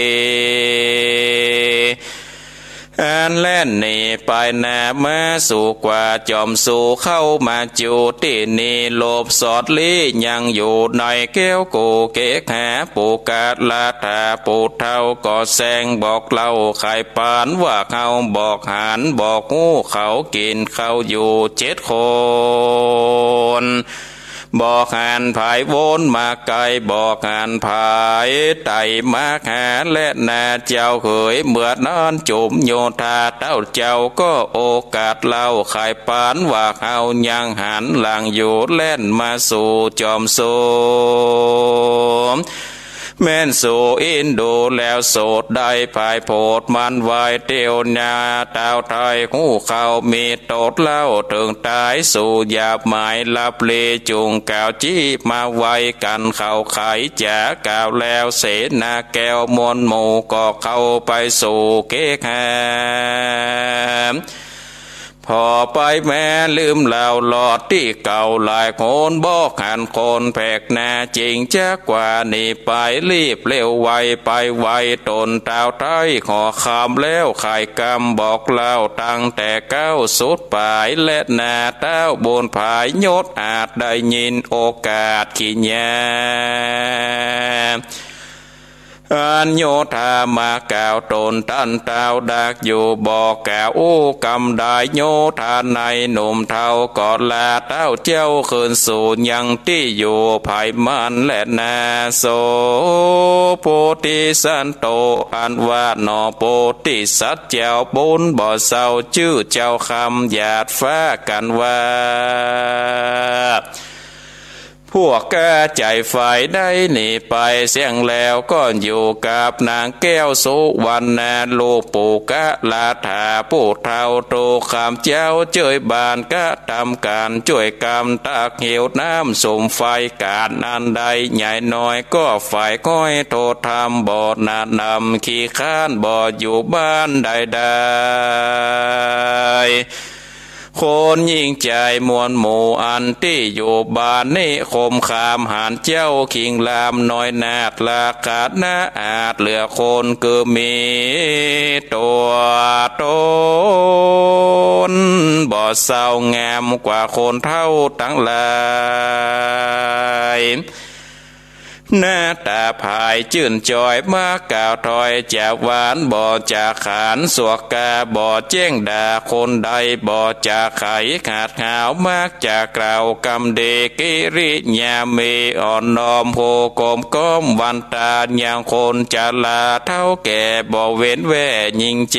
อันแล่นหนีไปนามาสู่ กว่าจ๋อมสู่เข้ามาจู้ตี้นี่ หลบสอดลี้ยังอยู่ในแก้วกู เกขหาปุคคละธาผู้เฒ่าก็แซงบอกเล่า ไขปานว่าเฮาบอกหันบอกฮู้ เขากิ๋นข้าวอยู่เจ็ดคน บ่หันผายวนมาไกล บ่หันผายไต่มาหาแลนาเจ้าเหย เมื่อนั้นจุมโยธาเต้าเจ้าก็โอกาสเล่า ไขปานว่าเฮายังหันหลังอยู่ แล่นมาสู่จ๋อมสูแม่นสู่อินดูแล้ว โสดได้ผายโผดมันไว้เตียวนา เต้าไทยฮู้เขามี โตษเล่าเถิงต๋ายสู่หยาบหมายลับลี จุ่งกล่าวจี้มาไวกั๋นเขาไขจ๋ากล่าวแล้ว เสนาแก้วมวลหมู่ก็เข้าไปสู่เกขหา ผ่อไปแม้ลืมเล่าลอดตี้เก่าหลายคน บ่หันคนแปลกหน้า จิ่งจักว่าหนีไป รีบเร็วไวไปไว ต๋นเต้าไทยขอคำแล้ว ไขกำบอกเล่าตั้งแต่เก๊าสุดป๋าย แลนาเต้าบุญผายยศอาจได้ยินโอกาสขี้หญ้า อันโยธามากล่าวต๋นตันเต้าดักอยู่ บ่กล่าวอู้กำใด โยธาในหนุ่มเฒ่าก็ลาเต้าเจ้าคืนสู่ยังตี้อยู่ ไผมันแลนา โส โพธิสัตโต อันว่าหนอโพธิสัตว์เจ้าบุญบ่เศร้า จื้อเจ้าคำหยาดฟ้ากั๋นว่า พวกก้าใจ๋ไฟได้หนีไปเสี้ยงแล้ว ก็อยู่กับนางแก้วสุวรรณา ลูกปุคคละธาผู้เฒ่า ถูกคำเจ้าเจยบานกระทำก๋าน จ้วยกำตักเหวน้ำสุมไฟ ก๋านอันใดใหญ่น้อยก็ฝ่ายก้อยโทษธรรม บ่หน้าหนำขี้ค้าน บ่อยู่บ้านใดๆ คนยิ่งใจมวลหมู่อันตี้อยู่บ้านนิคมคาม หานเจ้าคิงรามน้อยนาฏ ราคานะอาจเหลือคน คือมีตัวต๋นบ่เศร้างามกว่าคนเฒ่าตังหลาย หน้าต๋าผายจื้นจอย มากล่าวถ้อยจาหวาน บ่จะขานสวกกา บ่แจ้งด่าคนใด บ่จะไขขัดหาว มักจะกล่าวกำดี กิริยามีอ่อนน้อม ผู้กลมก้อมวันตา ยังคนจะลาเฒ่าแก่ บ่เว้นแว่ยิ่งใจ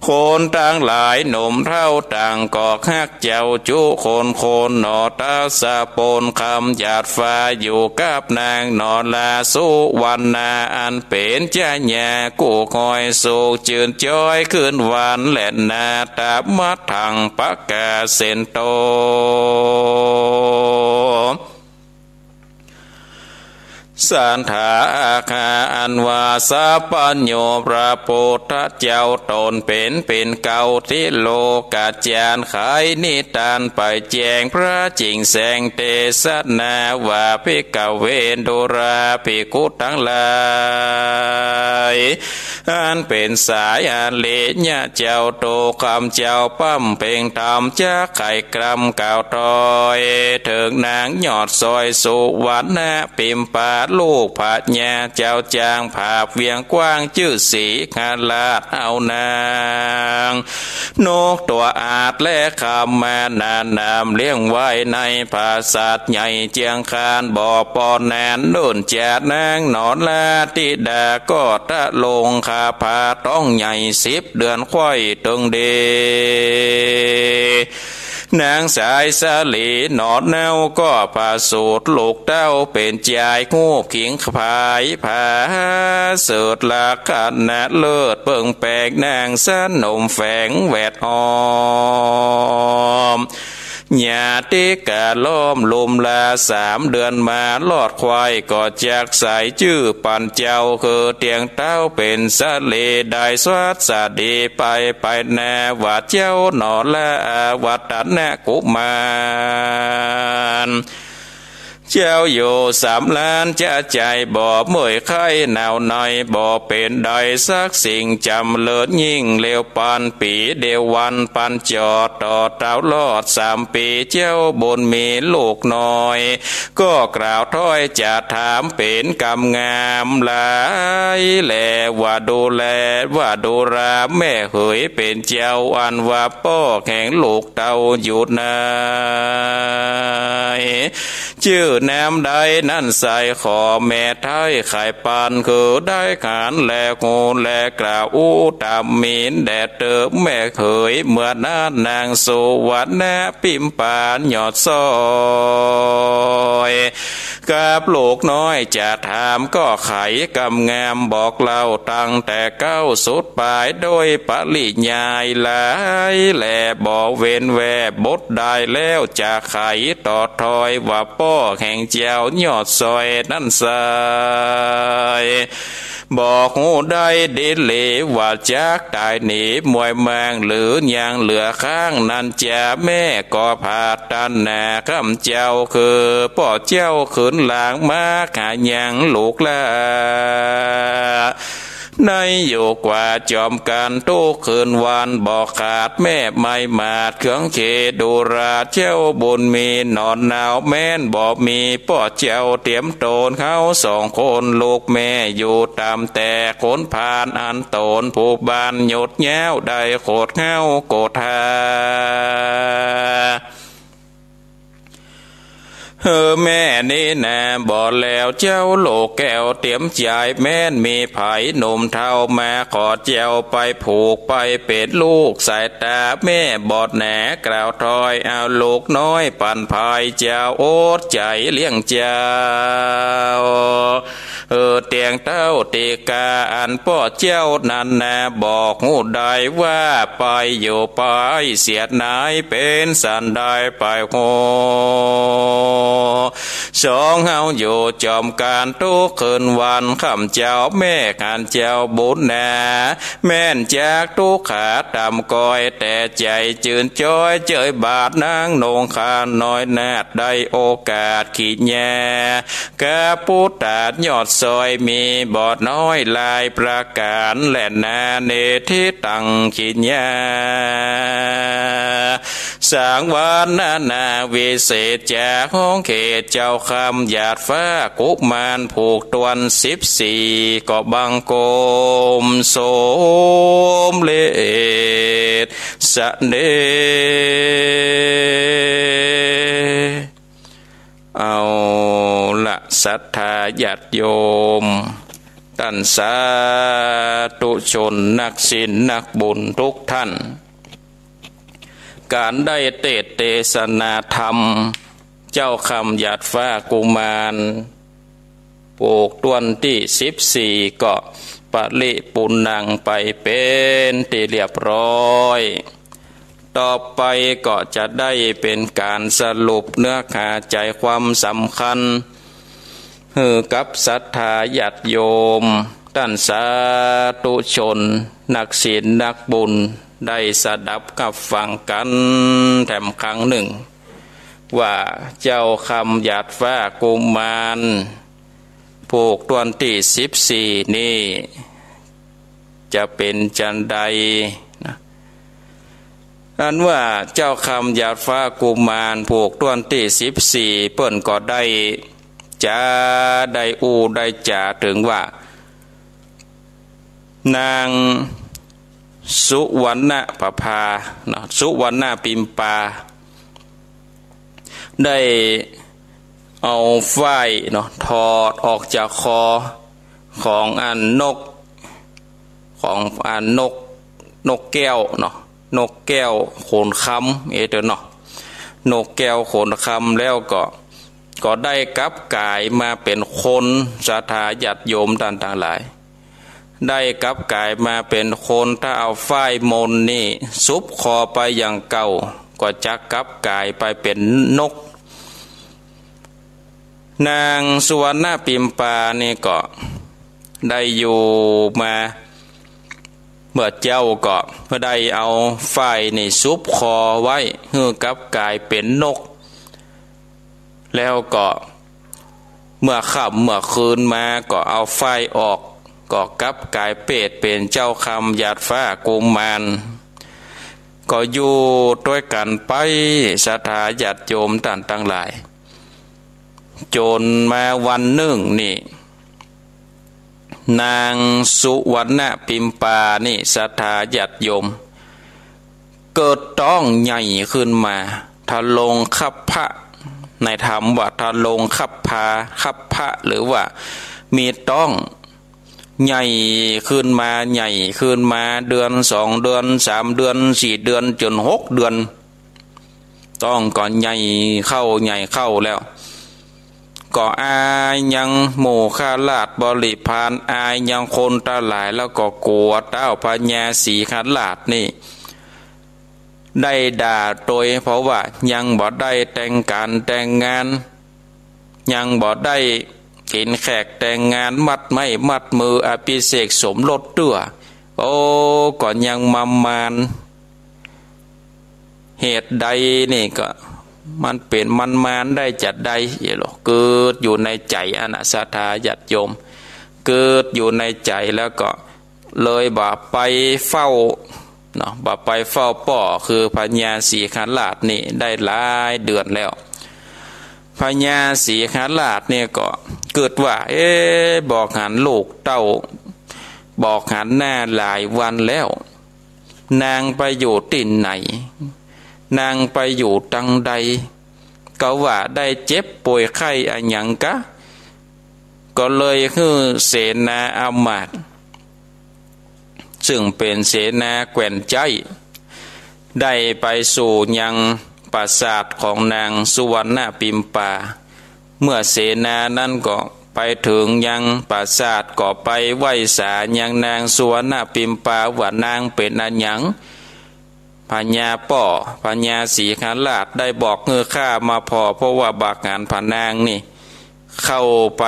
คนตังหลายหนุ่มเฒ่าต่างก็ฮักเจ้าจุคนคน หนอตาสะปนคำหยาดฟ้า อยู่กับนางหนอลาสุวรรณา อันเป๋นจญากู้คอยสุขจื้นจอยคืนวัน แลนาตะมัดถังปะกาเสนโต สัตถาอาคา อันว่าสัพพัญญูพระพุทธเจ้าต๋นเป๋น เป๋นเกาทิโลกาจารย์ ไขนิทานไปแจ้งพระจิ่งแสงเตสนาว่า ภิกขเว ดูราภิกขุตังหลาย อันเป๋นสายอริยะเจ้า ถูกคำเจ้าบำเพ็งธรรม จักไขกล่ำกล่าวถ้อย เถิงนางยอดซอยสุวรรณพิมพา ลูกพญาเจ้าจางผาบเวียงกว้าง จื้อสีหราชเอานาง นกตั๋วอาดและคำมาหน้าหนาม เลี้ยงไว้ในปราสาทใหญ่เจียงคาน บ่ปอแนนเนิ่นจานางหนอลาธิดา ก็ทรงคาผาท้องใหญ่สิบเดือนไขว้เถิงดี นางสายสาลีหนอเนาก็ประสูติลูกเต้าเป๋นจาย ฮูบขิงผายผาเสริฐลักษณะเลิศเปิงแปลง นางสนมแฝงแวดอ้อม ญาติก๋าล้อมลุมลา สามเดือนมารอดควาย ก็จักใส่จื้อปั๋นเจ้า คือเตียงเต๊าเป๋นสะเล ได้สวัสดีไป ไปนาว่าเจ้าหนอละ อาวัตนะกุมาร เจ้าอยู่สำราญจะใจ๋ บ่เมื่อยไข้หนาวใน บ่เป๋นใดสักสิ่ง จ๋ำเลิศยิ่งเร็วปานปี๋ เดียววันปันจอด ต่อเต๊ารอดสามปี๋ เจ้าบุญมีลูกน้อย ก็กล่าวถ้อยจะถามเป๋นกำงามหลายแล ว่าดูแล ว่าดูราแม่เหยเป๋นเจ้า อันว่าป้อแห่งลูกเต้าอยู่ไหน จื้อนามใดนั้นไซร้ ขอแม่ไท้ไขปัน คือได้หันแลฮู้แลกล่าวอู้ต๋ามหมิ่นแด่เต๊อะแม่เหย เมื่อนั้นนางสุวรรณปิมปายอดซ้อย กับลูกน้อยจะถามก็ไขกำงาม บอกเล่าตั้งแต่เก๊าสุดป๋าย โดยปริยายหลายแล บ่เว้นแว่บทใด แล้วจะไขต่อถ้อย ว่าป้อแห่งเจ้ายอดซ้อยนั้นไซร้ บอกฮู้ได้ดีหลี ว่าจักต๋ายหนีมวยแมง หรือยังเหลือข้างนั้นจา แม่ก็ผาดตันหนา ข้ำเจ้าคือป้อเจ้าคืนหลังมา หายังลูกหล้า ในอยู่กว่าจอมกั๋นทุกคืนวัน บ่ขาดแม่ไม่หมาดเครื่องเคดูรา เจ้าบุญมีหนอนหนาวแม้น บ่มีป้อเจ้าเตียมโตน เฮาสองคนลูกแม่อยู่ต๋ามแต่ คนพาลอันต๋นผู้บ้านหยุดแย้ว ได้โขดเฮาโกธา เออ แม่นี้นาบ่แล้วเจ้าลูกแก้วเตียมใจ๋ แม้นมีใผหนุ่มเฒ่ามาขอเจ้าไปผูกไปเป๋นลูกสายต๋า แม่บอดหนากล่าวถ้อย เอาลูกน้อยปั๋นภาย เจ้าอดใจ๋เลี้ยงเจ้า เออ เตียงเต๊าติกาอันป้อเจ้านั้นนา บอกฮู้ได้ว่าไปอยู่ไปเสียไหน เป๋นสันใดไปฮู้ สองเฮาอยู่จอมกั๋นทุกคืนวัน ข้ำเจ้าแม่หันเจ้าบุญนา แม้นจากทุกขาต่ำก้อย แต่ใจ๋จืนจ้อยเจยบาทนางนงข้าน้อยนาฏ ได้โอกาสขี้แย่ กะปุตตาดยอดซ้อยมีบ่น้อยหลายประก๋านแลนา เนติตังขิญญา สังวรนานาวิเศษ จากห้องเขตเจ้าคำหยาดฟ้ากุมารผูกตวนสิบสี่ ก็บังคมสมเร็จเสน่ห์ เอาละ ศรัทธาญาติโยม ต้านสาธุชนนักศีลนักบุญทุกท่าน ก๋านได้เตสน์เตสนาธรรม เจ้าคำหยาดฟ้ากุมาร ผูกตวนตี้สิบสี่ ก็ปริปูรณังไปเป๋นตี้เรียบร้อย ต่อไปก็จะได้เป๋นก๋านสรุปเนื้อหาใจ๋ความสำคัญ หื้อกับศรัทธาญาติโยม ต้านสาธุชน นักศีลนักบุญ ได้สดับกับฟังกั๋นแถมครั้งหนึ่ง ว่าเจ้าคำหยาดฟ้ากุมาร ผูกตวนตี้สิบสี่ นี้ จะเป๋นจันใดนะ อันว่าเจ้าคำหยาดฟ้ากุมารผูกตวนตี้สิบสี่ เปิ้นก็ได้จ๋า ได้อู้ได้จ๋าเถิงว่า นางสุวรรณประภาเนาะ สุวรรณปิมปา ได้เอาฝ้ายเนาะ ถอดออกจากคอของอันนก ของอันนก นกแก้วเนาะ นกแก้วขนคำ เออเนาะ นกแก้วขนคำแล้วก็ ก็ได้กลับก๋ายมาเป๋นคน ศรัทธาญาติโยมต้านตังหลาย ได้กลับก๋ายมาเป๋นคน ถ้าเอาฝ้ายมนนี่สุบคอไปอย่างเก่า ก็จักกลับก๋ายไปเป๋นนก นางสุวรรณปิมปานี่ก็ได้อยู่มาเมื่อเจ๊าก็ได้เอาฝ้ายนี่ซุบคอไว้หื้อกลับก๋ายเป๋นนก แล้วก็เมื่อค่ำเมื่อคืนมาก็เอาฝ้ายออก ก็กลับก๋ายเปรตเป๋นเจ้าคำหยาดฟ้ากุมาร ก็อยู่ตวยกั๋นไป ศรัทธาญาติโยมต้านตังหลาย จ๋นมาวันนึ่งนี่ นางสุวรรณปิมปานี่ ศรัทธาญาติโยม เกิดต๊องใหญ่ขึ้นมา ทะลงคัพพะ ในธรรมว่าทะลงคัพพา คัพพะ หรือว่ามีต๊องใหญ่ขึ้นมา ใหญ่ขึ้นมา เดือนสองเดือน สามเดือน สี่เดือน จ๋นหกเดือน ต๊องก็ใหญ่เข้า ใหญ่เข้าแล้ว ก็อายยังหมู่ข้าราชบริพาร อายยังคนตังหลาย แล้วก็กั๋วเต้าพญาสีหราชนี่ได้ด่าตวย เพราะว่ายังบ่ได้แต่งก๋านแต่งงาน ยังบ่ได้เป๋นแขกแต่งงาน มัดไม้มัดมืออภิเษกสมรสเตื้อ โอ้ ก็ยังมามาน เหตุใดนี่ก็ มันเป๋นมามานได้จาใด เกิดอยู่ในใจ๋อันน่ะ ศรัทธาญาติโยม เกิดอยู่ในใจ๋แล้วก็เลยบ่ไปเฝ้าเนาะ บ่ไปเฝ้าป้อ คือพญาสีหราชนี่ได้หลายเดือนแล้ว พญาสีหราชนี่ก็กึ๊ดว่า เอ๊ะ บ่หันลูกเต้า บ่หันหน้าหลายวันแล้ว นางไปอยู่ตี้ไหน นางไปอยู่ตังใด ก็ว่าได้เจ็บป่วยไข้อะหยังกา ก็เลยหื้อเสนาอำมาตย์ ซึ่งเป๋นเสนาแคว่นใจ๊ ได้ไปสู่ยังปราสาทของนางสุวรรณปิมปา เมื่อเสนานั้นก็ไปเถิงยังปราสาท ก็ไปไหว้สายังนางสุวรรณปิมปา ว่านางเป๋นอะหยัง พญาป้อ พญาสีหราชได้บอกหื้อข้ามาผ่อ เพราะว่าบ่หันผานางนี่เข้าไป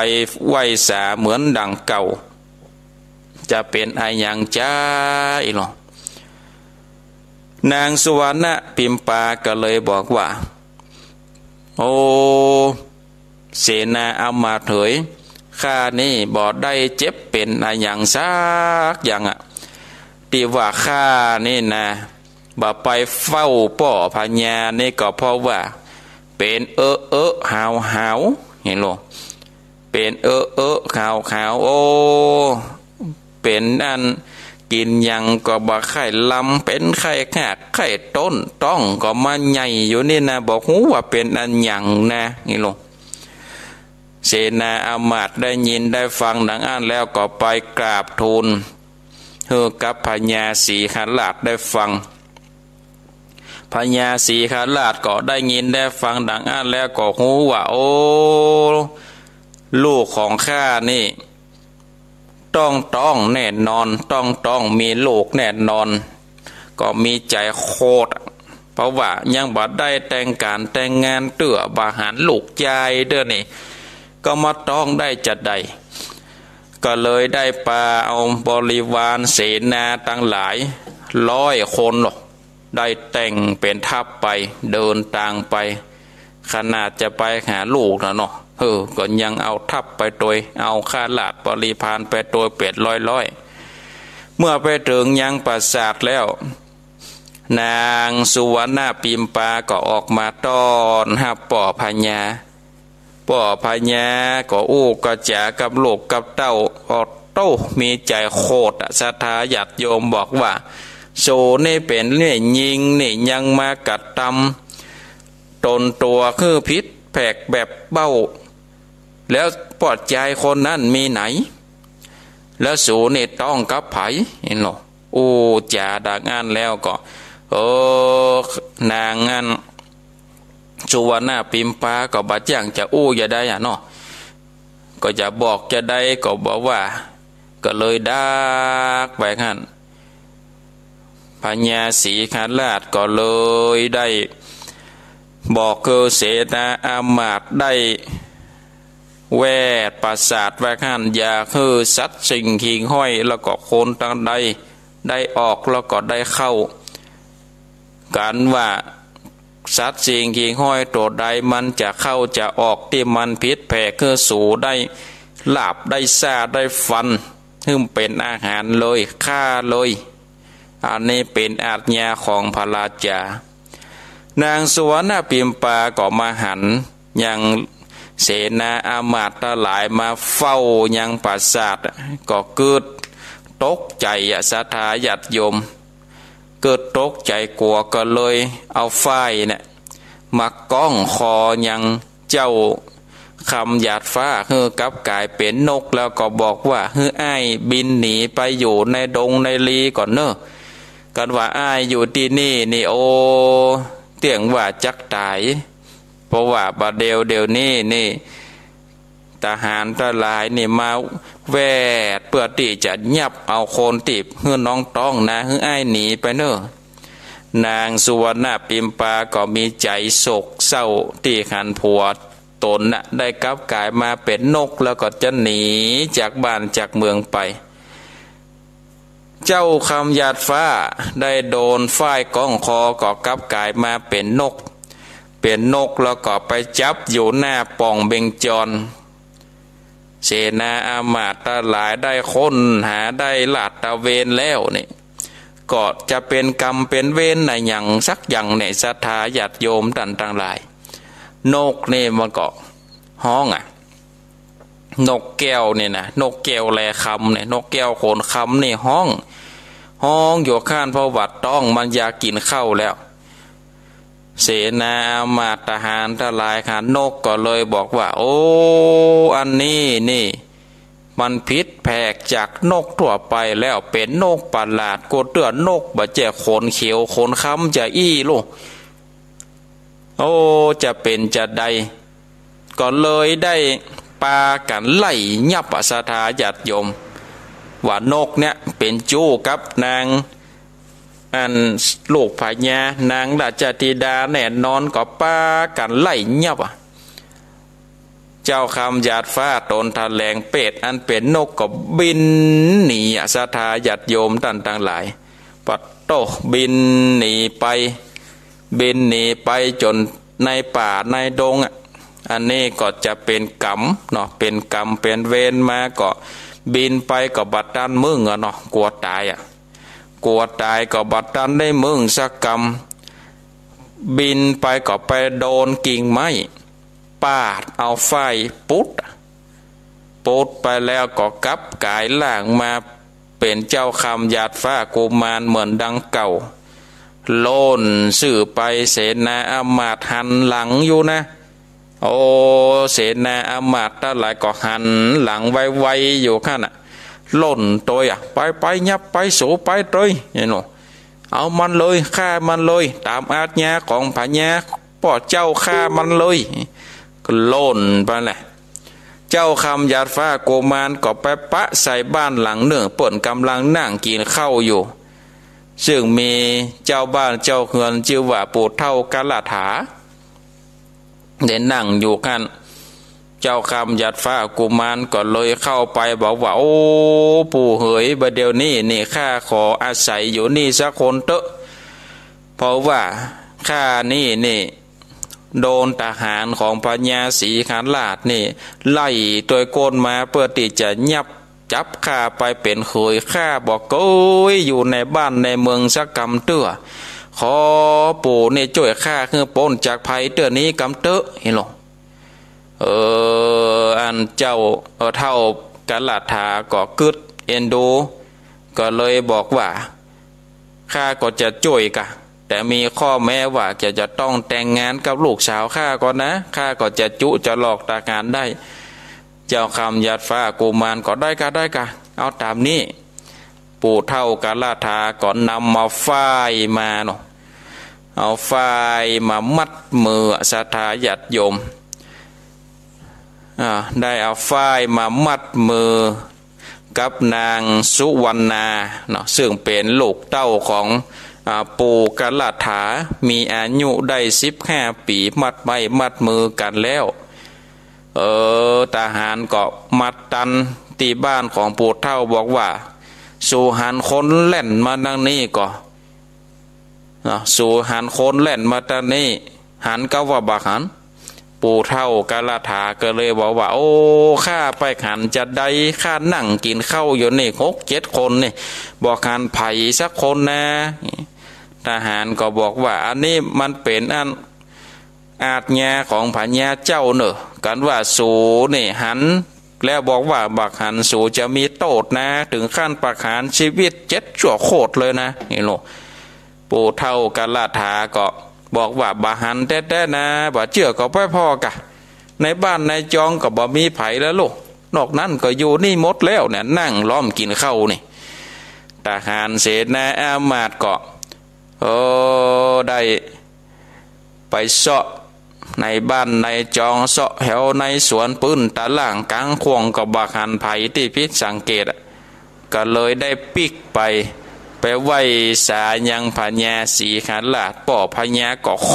ไหว้สาเหมือนดั่งเก่า จะเป๋นอะหยังจาอี้หลอ นางสุวรรณปิมปาก็เลยบอกว่า โอ้ เสนาอำมาตย์เหย ข้านี่บ่ได้เจ็บเป๋นอะหยังสักอย่างอะ ตี้ว่าข้านี่นะ บ่ไปเฝ้าป้อพญานี่ก็เพราะว่าเป๋นเออะเออะหาวหาว หันโหล เป๋นเออะเออะหาวหาว โอ้ เป๋นอันกิ๋นหยังก็บ่ใค่ลำ เป๋นไข้ฮากไข้ต้น ต๊องก็มาใหญ่อยู่นี่นะ บ่ฮู้ว่าเป๋นอะหยังนะ หันโหล เสนาอำมาตย์ได้ยินได้ฟังดังอั้นแล้วก็ไปกราบทูลหื้อกับพญาสีหราชได้ฟัง พญาสีหราชก็ได้ยินได้ฟังดังอั้นแล้วก็ฮู้ว่า โอ้ ลูกของข้านี่ ต้องต๊องแน่นอน ต้องต๊องมีลูกแน่นอน ก็มีใจ๋โขด เพราะว่ายังบ่ได้แต่งก๋านแต่งงานเตื้อ บ่หันลูกจายเตื้อนี่ ก็มาต๊องได้จาใด ก็เลยได้ปาเอาบริวารเสนาตังหลายร้อยคนหลอ ได้แต่งเป๋นทัพไป เดินตางไป ขนาดจะไปหาลูกนะเนาะ เออ ก็ยังเอาทัพไปตวย เอาข้าราชบริพารไปตวยเป๋นร้อยๆ เมื่อไปเถิงยังปราสาทแล้ว นางสุวรรณปิมปาก็ออกมาต้อนฮับป้อพญา ป้อพญาก็อู้ก็จ๋ากับลูกกับเต้า โอ้โต้ มีใจ๋โขดอะ ศรัทธาญาติโยม บอกว่า สูนี่เป๋นแม่ญิงนี่ยังมากระตำต๋นตั๋วหื้อผิดแผกแบบเบ้า แล้วป้อจายคนนั้นมีไหน แล้วสูนี่ต๊องกับใผ หันโหล อู้จ๋าดังอั้นแล้วก็ เออ นางอั้น สุวรรณปิมปาก็บ่จ้างจะอู้จะใดอะเนาะ ก็จะบอกจะใดก็บ่ว่า ก็เลยดักไปหั้น พญาสิงหราชก็เลยได้บอกคือเสนาอามาตย์ได้แวดปราสาทไว้หั้น อย่าหื้อสัตว์สิ่งหิ่งห้อยแล้วก็คนตังใดได้ออกแล้วก็ได้เข้า กันว่าสัตว์สิ่งหิ่งห้อยตั๋วใดมันจะเข้าจะออกตี้มันผิดแผกหื้อสูได้ลาบได้ซ่าได้ฟัน หื้อเป๋นอาหารเลย ฆ่าเลย อันนี้เป๋นอาญาของพระราชา นางสุวรรณปิมปาก็มาหันยังเสนาอามาตย์ตังหลายมาเฝ้ายังปราสาท ก็เกิดตกใจ๋อะ ศรัทธาญาติโยม เกิดตกใจ๋กั๋วก็เลยเอาฝ้ายเนี่ยมาก้องคอยังเจ้าคำหยาดฟ้า หื้อกลับก๋ายเป๋นนก แล้วก็บอกว่า หื้ออ้ายบินหนีไปอยู่ในดงในลีก่อนเน่อ กันว่าอ้ายอยู่ตี้นี่นี่ โอ้ เตี้ยงว่าจักต๋าย เพราะว่าบ่าเดี่ยวเดี่ยวนี้นี่ ทหารตังหลายนี่มาแวดเปื้อตี้จะยับเอาคนตี้หื้อน้องต๊องนะ หื้ออ้ายหนีไปเน่อ นางสุวรรณปิมปาก็มีใจ๋โศกเศร้าตี้หันผัวต๋นน่ะได้กลับก๋ายมาเป๋นนก แล้วก็จะหนีจากบ้านจากเมืองไป เจ้าคำหยาดฟ้าได้โดนฝ้ายก้องคอก็กลับก๋ายมาเป๋นนก เป๋นนกแล้วก็ไปจับอยู่หน้าป่องเบญจร เสนาอามาตย์ตังหลายได้ค้นหาได้ลาดตระเวนแล้วนี่ ก็จะเป๋นกรรมเป๋นเวรอะหยังสักอย่างเนี่ย ศรัทธาญาติโยมต้านตังหลาย นกนี่มันก็ฮ้องอะ นกแก้วนี่นะ นกแก้วแลคำเนี่ย นกแก้วขนคำนี่ฮ้อง ฮ้องอยู่หั้น เพราะว่าต๊องมันอยากกิ๋นข้าวแล้ว เสนาอามาตย์ทหารตังหลายหันนกก็เลยบอกว่า โอ้ อันนี้นี่ มันผิดแผกจากนกทั่วไปแล้ว เป๋นนกประหลาด กั๋วเตื้อนกบ่าแจ้ขนเขียวขนคำจะอี้ลูก โอ้ จะเป๋นจะใด ก็เลยได้ปากั๋นไล่ยับอะ ศรัทธาญาติโยม ว่านกเนี่ยเป๋นจู๊กับนาง อันลูกพญานางราชธิดาแน่นอน ก็ปากั๋นไล่ยับอะ เจ้าคำหยาดฟ้าต๋นแถลงเปตอันเป๋นนกก็บินหนีอะ ศรัทธาญาติโยมต้านตังหลาย ปัดโต้ บินหนีไป บินหนีไปจ๋นในป่าในดงอะ อันนี้ก็จะเป๋นกรรมเนาะ เป๋นกรรมเป๋นเวรมา ก็บินไปก็บ่ตันมึงอะเนาะ กั๋วต๋ายอะ กั๋วต๋ายก็บ่ตันได้มึงสักกำ บินไปก็ไปโดนกิ่งไม้ ปาดเอาฝ้ายปุด ปุดไปแล้วก็กลับก๋ายร่างมาเป๋นเจ้าคำหยาดฟ้ากุมารเหมือนดังเก่า โล่นซื่อไป เสนาอามาตย์หันหลังอยู่นะ โอ้ เสนาอามาตย์ตังหลายก็หันหลังไวๆอยู่หั้นน่ะ ล่นตวยอะ ไปไปยับไปสูไปตวย เห็นบ่ เอามันเลย ฆ่ามันเลย ต๋ามอาญาของพญาป้อเจ้า ฆ่ามันเลย ก็ล่นไปแหละ เจ้าคำหยาดฟ้ากุมารก็ไปปะใส่บ้านหลังนึ่ง เปิ้นก่ำลังนั่งกิ๋นข้าวอยู่ ซึ่งมีเจ้าบ้านเจ้าเฮือนจื้อว่าปู่เฒ่ากัลลาถา ได้นั่งอยู่หั้น เจ้าคำหยาดฟ้ากุมารก็เลยเข้าไปบอกว่า โอ้ ปู่เหย บ่าเดี่ยวนี้นี่ข้าขออาศัยอยู่นี่สักคนเต๊อะ เพราะว่าข้านี่นี่โดนทหารของพญาสิงหราชนี่ไล่ตวยก้นมาเปื้อตี้จะยับ จับข้าไปเป๋นเขย ข้าบ่เกยอยู่ในบ้านในเมืองสักกำเตื้อ ขอปู่นี่จ้วยข้าหื้อป๊นจากภัยเตื้อนี้กำเต๊อะ เห็นบ่ เออ อันเจ้า เออ เฒ่ากัลลาถาก็กึ๊ดเอ็นดู ก็เลยบอกว่า ข้าก็จะจ้วยกะ แต่มีข้อแม้ว่าจะ จะต้องแต่งงานกับลูกสาวข้าก่อนนะ ข้าก็จะจุจะหลอกตางานได้ เจ้าคำหยาดฟ้ากุมารก็ได้กะ ได้กะ เอาต๋ามนี้ ปู่เฒ่ากัลลาถาก็นำเอาฝ้ายมาเนาะ เอาฝ้ายมามัดมือ ศรัทธาญาติโยม อ่า ได้เอาฝ้ายมามัดมือกับนางสุวรรณาเนาะ ซึ่งเป๋นลูกเต้าของ อ่า ปู่กะละถา มีอายุได้สิบห้าปี๋ มัดไม้มัดมือกั๋นแล้ว เออ ทหารก็มาตันตี้บ้านของปู่เฒ่าบอกว่า สูหันคนแล่นมาตางนี้ก่อ เนาะ สูหันคนแล่นมาตางนี้ หันกาว่าบ่หัน ปู่เฒ่ากะละถาก็เลยบอกว่า โอ้ ข้าไปหันจาใด ข้านั่งกิ๋นข้าวอยู่นี่หกเจ็ดคนนี่ บ่หันใผสักคนนา ทหารก็บอกว่า อันนี้มันเป๋นอันอาจญาของพญาเจ้าเน่อ กั๋นว่าสูนี่หัน แล้วบอกว่าบ่หัน สูจะมีโต้ษนา เถิงขั้นประหารจีวิตเจ็ดชั่วโคตรเลยนะ นี่โล ปู่เฒ่ากะละถาก็บอกว่าบ่หันแต๊ๆ นา บ่เจื้อก็ไปผ่อกะ ในบ้านในจองก็บ่มีใผแล้วลูก นอกนั้นก็อยู่นี่หมดแล้วเนี่ย นั่งล้อมกิ๋นข้าวนี่ ทหารเสนาอามาตย์ก็ เออ ได้ไปเซาะในบ้านในจอง เซาะแถวในสวนปื้นตะล่างก๋างข่วง ก็บ่หันใผตี้ผิดสังเกตอะ ก็เลยได้ปิ๊กไป ไปไหว้สายังพญาสีหราช ป้อพญาก็โข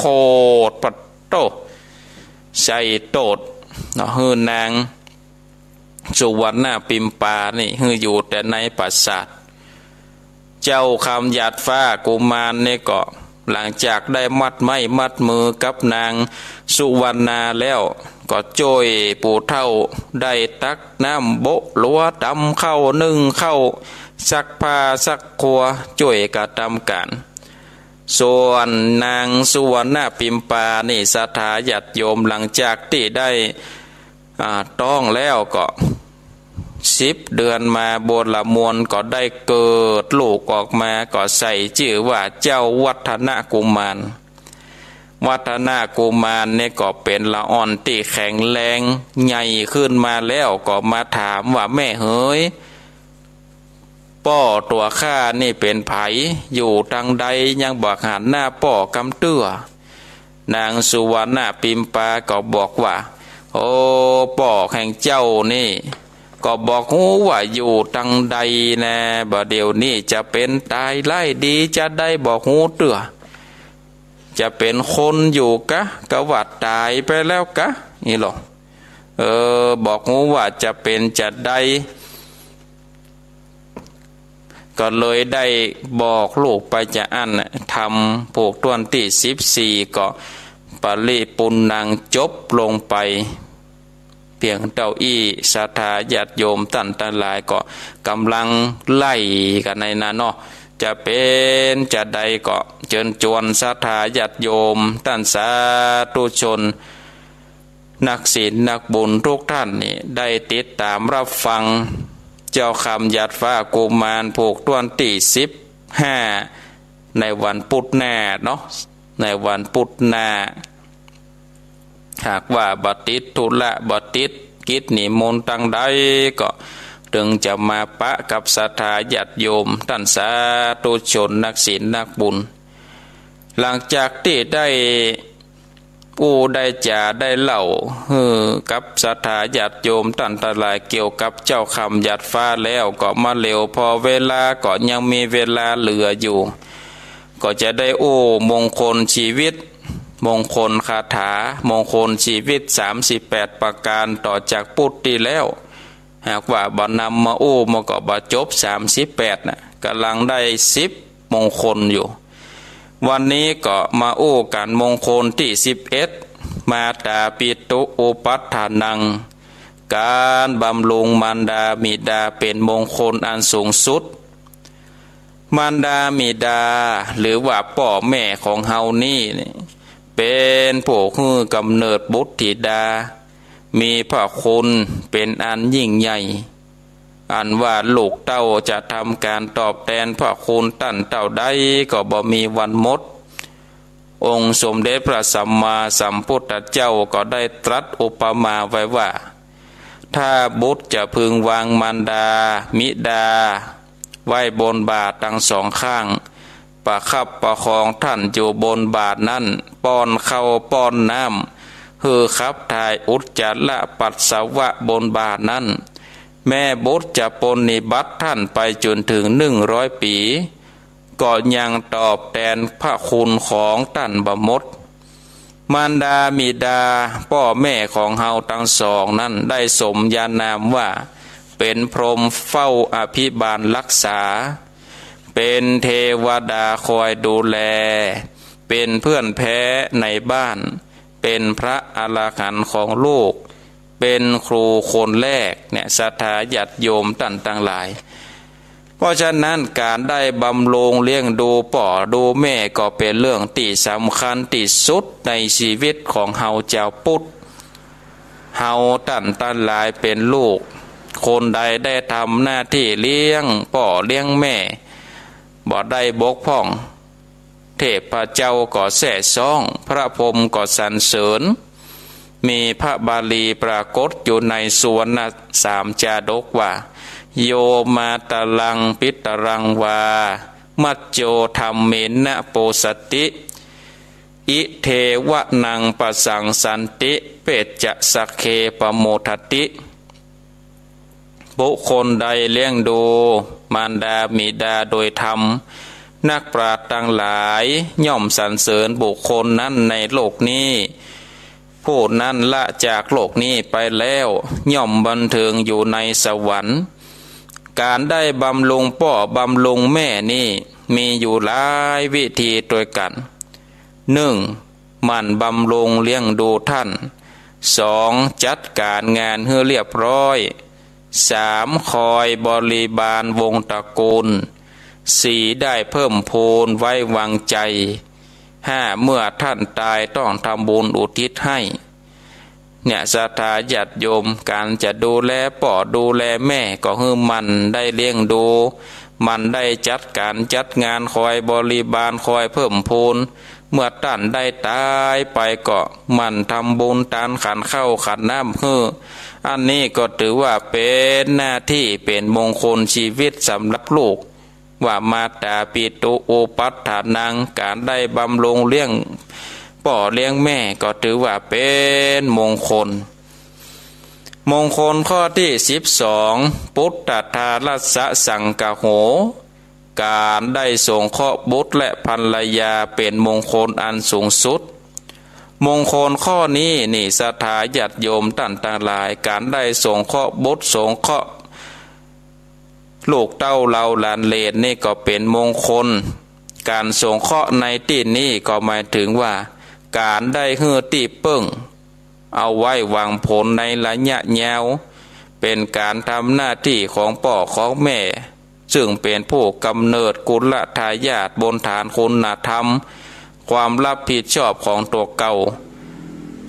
ด ปะโต้ ใส่โต้ษเนาะ หื้อนางสุวรรณปิมปานี่ หื้ออยู่แต่ในปราสาท เจ้าคำหยาดฟ้ากุมารนี่ก็ หลังจากได้มัดไม้มัดมือกับนางสุวรรณาแล้ว ก็จ้วยปู่เฒ่า ได้ตักน้ำโบะหลัว ต๋ำข้าวนึ่งข้าว ซักผ้าซักครัว จ้วยกระทำก๋าน ส่วนนางสุวรรณปิมปานี่ ศรัทธาญาติโยม หลังจากตี้ได้ อ่า ต๊องแล้วก็ สิบเดือนมา บัวละมวลก็ได้เกิดลูกออกมา ก็ใส่จื้อว่าเจ้าวัฒนกุมาร วัฒนกุมารนี่ก็เป๋นละอ่อนตี้แข็งแรง ใหญ่ขึ้นมาแล้วก็มาถามว่า แม่เหย ป้อตั๋วข้านี่เป๋นใผ อยู่ตางใด ยังบ่หันหน้าป้อกำเตื้อ นางสุวรรณปิมปาก็บอกว่า โอ้ ป้อแห่งเจ้านี่ ก็บ่ฮู้ว่าอยู่ตางใดแน่ บ่าเดี่ยวนี้จะเป๋นต๋ายร้ายดีจาใดบ่ฮู้เตื้อ จะเป๋นคนอยู่กา กาว่าต๋ายไปแล้วกา นี่หลอ เออ บ่ฮู้ว่าจะเป๋นจาใด ก็เลยได้บอกลูกไปจาอั้นน่ะ ธรรมผูกถ้วนตี้สิบสี่ ก็ปริปุณณัง จบลงไปเพียงเต้าอี้ ศรัทธาญาติโยมต้านตังหลายก็ก่ำลังไล่กั๋นในนั้นเนาะ จะเป๋นจาใดก็เจิญจวนศรัทธาญาติโยมต้านสาธุชน นักศีลนักบุญทุกท่านนี่ได้ติดต๋ามรับฟัง เจ้าคำหยาดฟ้ากุมารผูกถ้วนตี้สิบห้า ในวันพุธหน้าเนาะ ในวันพุธหน้า หากว่าบ่ติดธุระ บ่ติดกิจนิมนต์ตางใด ก็เถิงจะมาปะกับศรัทธาญาติโยมต้านสาธุชนนักศีลนักบุญ หลังจากตี้ได้ อู้ได้จ๋าได้เล่าหื้อกับศรัทธาญาติโยมต้านตังหลายเกี่ยวกับเจ้าคำหยาดฟ้าแล้ว ก็มาเหลียวผ่อเวลา ก็ยังมีเวลาเหลืออยู่ ก็จะได้อู้มงคลจีวิต มงคลคาถา มงคลจีวิตสามสิบแปดประก๋าน ต่อจากพุธตี้แล้ว หากว่าบ่นำมาอู้มันก็บ่จบสามสิบแปดน่ะ ก่ำลังได้สิบมงคลอยู่ วันนี้ก็มาอู้กั๋นมงคลตี้สิบเอ็ด มาตาปิตุอุปัฏฐานัง ก๋านบำรุงมารดาบิดาเป๋นมงคลอันสูงสุด มารดาบิดา หรือว่าป้อแม่ของเฮานี่ เป๋นผู้หื้อกำเนิดบุตรธิดา มีพระคุณเป๋นอันยิ่งใหญ่ อันว่าลูกเต้าจะทำก๋านตอบแตนพระคุณต้านเต้าได้ก็บ่มีวันหมด องค์สมเด็จพระสัมมาสัมพุทธเจ้าก็ได้ตรัสอุปมาไว้ว่า ถ้าบุตรจะพึงวางมารดาบิดาไว้บนบ่าตังสองข้าง ประคับประคองต้านอยู่บนบ่านั้น ป้อนข้าวป้อนน้ำ หื้อขับถ่ายอุจจาระปัสสาวะบนบ่านั้น แม่บุตรจะปรนนิบัติต้านไปจ๋นเถิงหนึ่งร้อยปี๋ ก็ยังตอบแตนพระคุณของต้านบ่หมด มารดาบิดาป้อแม่ของเฮาตังสองนั้นได้สมญานามว่าเป๋นพรหมเฝ้าอภิบาลฮักษา เป๋นเตวดาคอยดูแล เป๋นเปื้อนแพ้ในบ้าน เป๋นพระอรหันต์ของลูก เป๋นครูคนแรกเนี่ย ศรัทธาญาติโยมต้านตังหลาย เพราะฉะนั้นก๋านได้บำรุงเลี้ยงดูป้อดูแม่ก็เป๋นเรื่องตี้สำคัญตี้สุดในชีวิตของเฮาจาวพุทธ เฮาต้านตังหลายเป๋นลูก คนใดได้ทำหน้าตี้เลี้ยงป้อเลี้ยงแม่ บ่ได้บกพร่อง เทพเจ้าก็แซ่ซ้อง พระพรหมก็สรรเสริญ มีพระบาลีปรากฏอยู่ในสุวรรณสามจาดกว่า โยมาตาลังปิตารังวา มัจโจธัมเมนะโปสสติ อิเทวะนังปะสังสันติ เปจจะสัคเคปะโมทะติ บุคคลใดเลี้ยงดูมารดาบิดาโดยธรรม นักปราชญ์ตังหลายย่อมสรรเสริญบุคคลนั้นในโลกนี้ ผู้นั้นละจากโลกนี้ไปแล้ว ย่อมบันเทิงอยู่ในสวรรค์ ก๋านได้บำรุงป้อบำรุงแม่นี้มีอยู่หลายวิธีตวยกั๋น นึ่ง หมั่นบำรุงเลี้ยงดูต้าน สอง จัดก๋านงานหื้อเรียบร้อย สาม คอยบริบาลวงศ์ตระกูล สี่ ได้เพิ่มพูนไว้วางใจ๋ ห้า เมื่อต้านต๋ายต้องทำบุญอุทิศหื้อ เนี่ย ศรัทธาญาติโยม ก๋านจะดูแลป้อดูแลแม่ก็หื้อหมั่นได้เลี้ยงดู หมั่นได้จัดก๋านจัดงานคอยบริบาลคอยเพิ่มพูน เมื่อต้านได้ต๋ายไปก็หมั่นทำบุญตานขันข้าวขันน้ำหื้อ อันนี้ก็ถือว่าเป๋นหน้าตี้เป๋นมงคลชีวิตสำหรับลูก ว่ามาตาปิตุอุปัฏฐานัง ก๋านได้บำรุงเลี้ยงป้อเลี้ยงแม่ก็ถือว่าเป๋นมงคล มงคลข้อตี้สิบสอง ปุตตะทารัสสะสังกะโห ก๋านได้สงเคราะห์บุตรและภรรยาเป๋นมงคลอันสูงสุด มงคลข้อนี้นี่ศรัทธาญาติโยมต้านตังหลาย ก๋านได้สงเคราะห์บุตรสงเคราะห์ ลูกเต้าเหล่าหลานเหลนนี่ก็เป๋นมงคล ก๋านสงเคราะห์ในตี้นี้ก็หมายเถิงว่า ก๋านได้หื้อตี้เปิ้ง เอาไว้หวังผลในระยะยาว เป๋นก๋านทำหน้าตี้ของป้อของแม่ ซึ่งเป๋นผู้ก๋ำเนิดกุลทายาทบนฐานคุณธรรม ความรับผิดชอบของตั๋วเก่า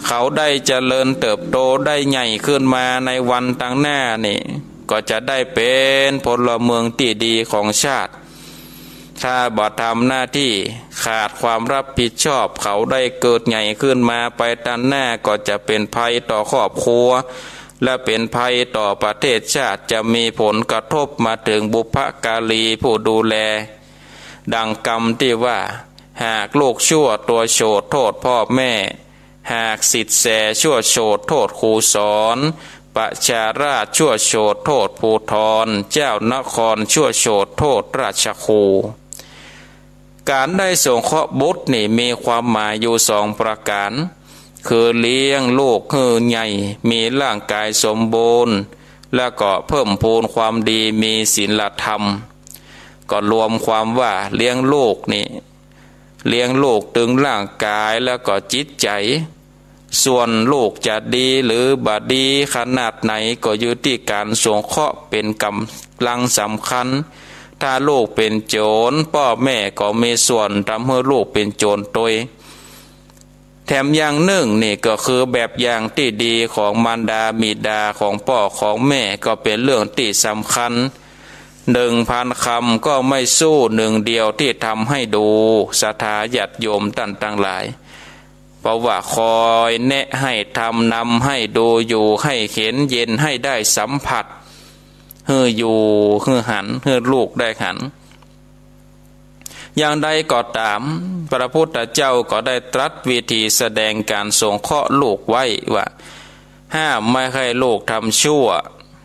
เขาได้เจริญเติบโตได้ใหญ่ขึ้นมาในวันตังหน้านี่ ก็จะได้เป๋นพลเมืองตี้ดีของชาติ ถ้าบ่ทำหน้าตี้ ขาดความรับผิดชอบ เขาได้เกิดใหญ่ขึ้นมาไปตังหน้าก็จะเป๋นภัยต่อครอบครัว และเป๋นภัยต่อประเทศชาติ จะมีผลกระทบมาเถิงบุพการีผู้ดูแล ดังกำตี้ว่า หากลูกชั่วตัวโฉดโทษพ่อแม่ หากศิษย์แสชั่วโฉดโทษครูสอน ประชาราษฎร์ชั่วโฉดโทษภูธร เจ้านครชั่วโฉดโทษราชครู ก๋านได้สงเคราะห์บุตรนี่มีความหมายอยู่สองประก๋าน คือเลี้ยงลูกหื้อใหญ่ มีร่างก๋ายสมบูรณ์ แล้วก็เพิ่มพูนความดี มีศีลธรรม ก็รวมความว่าเลี้ยงลูกนี่ เลี้ยงลูกตึงร่างก๋ายแล้วก็จิตใจ๋ ส่วนลูกจะดีหรือบ่ดีขนาดไหนก็อยู่ตี้ก๋านสงเคราะห์เป๋นก๋ำลังสำคัญ ถ้าลูกเป๋นโจ๋ร ป้อแม่ก็มีส่วนทำหื้อลูกเป๋นโจ๋รตวย แถมอย่างนึ่งนี่ก็คือแบบอย่างตี้ดีของมารดาบิดาของป้อของแม่ก็เป๋นเรื่องตี้สำคัญ หนึ่งพันคำก็ไม่สู้หนึ่งเดียวตี้ทำให้ดู ศรัทธาญาติโยมต้านตังหลาย เพราะว่าคอยแนะให้ทำ นำให้ดู อยู่ให้เห็น เย็นให้ได้สัมผัส หื้ออยู่ หื้อหัน หื้อลูกได้หัน อย่างใดก็ต๋าม พระพุทธเจ้าก็ได้ตรัสวิธีแสดงก๋านสงเคราะห์ลูกไว้ว่า ห้ามไม่ให้ลูกทำชั่ว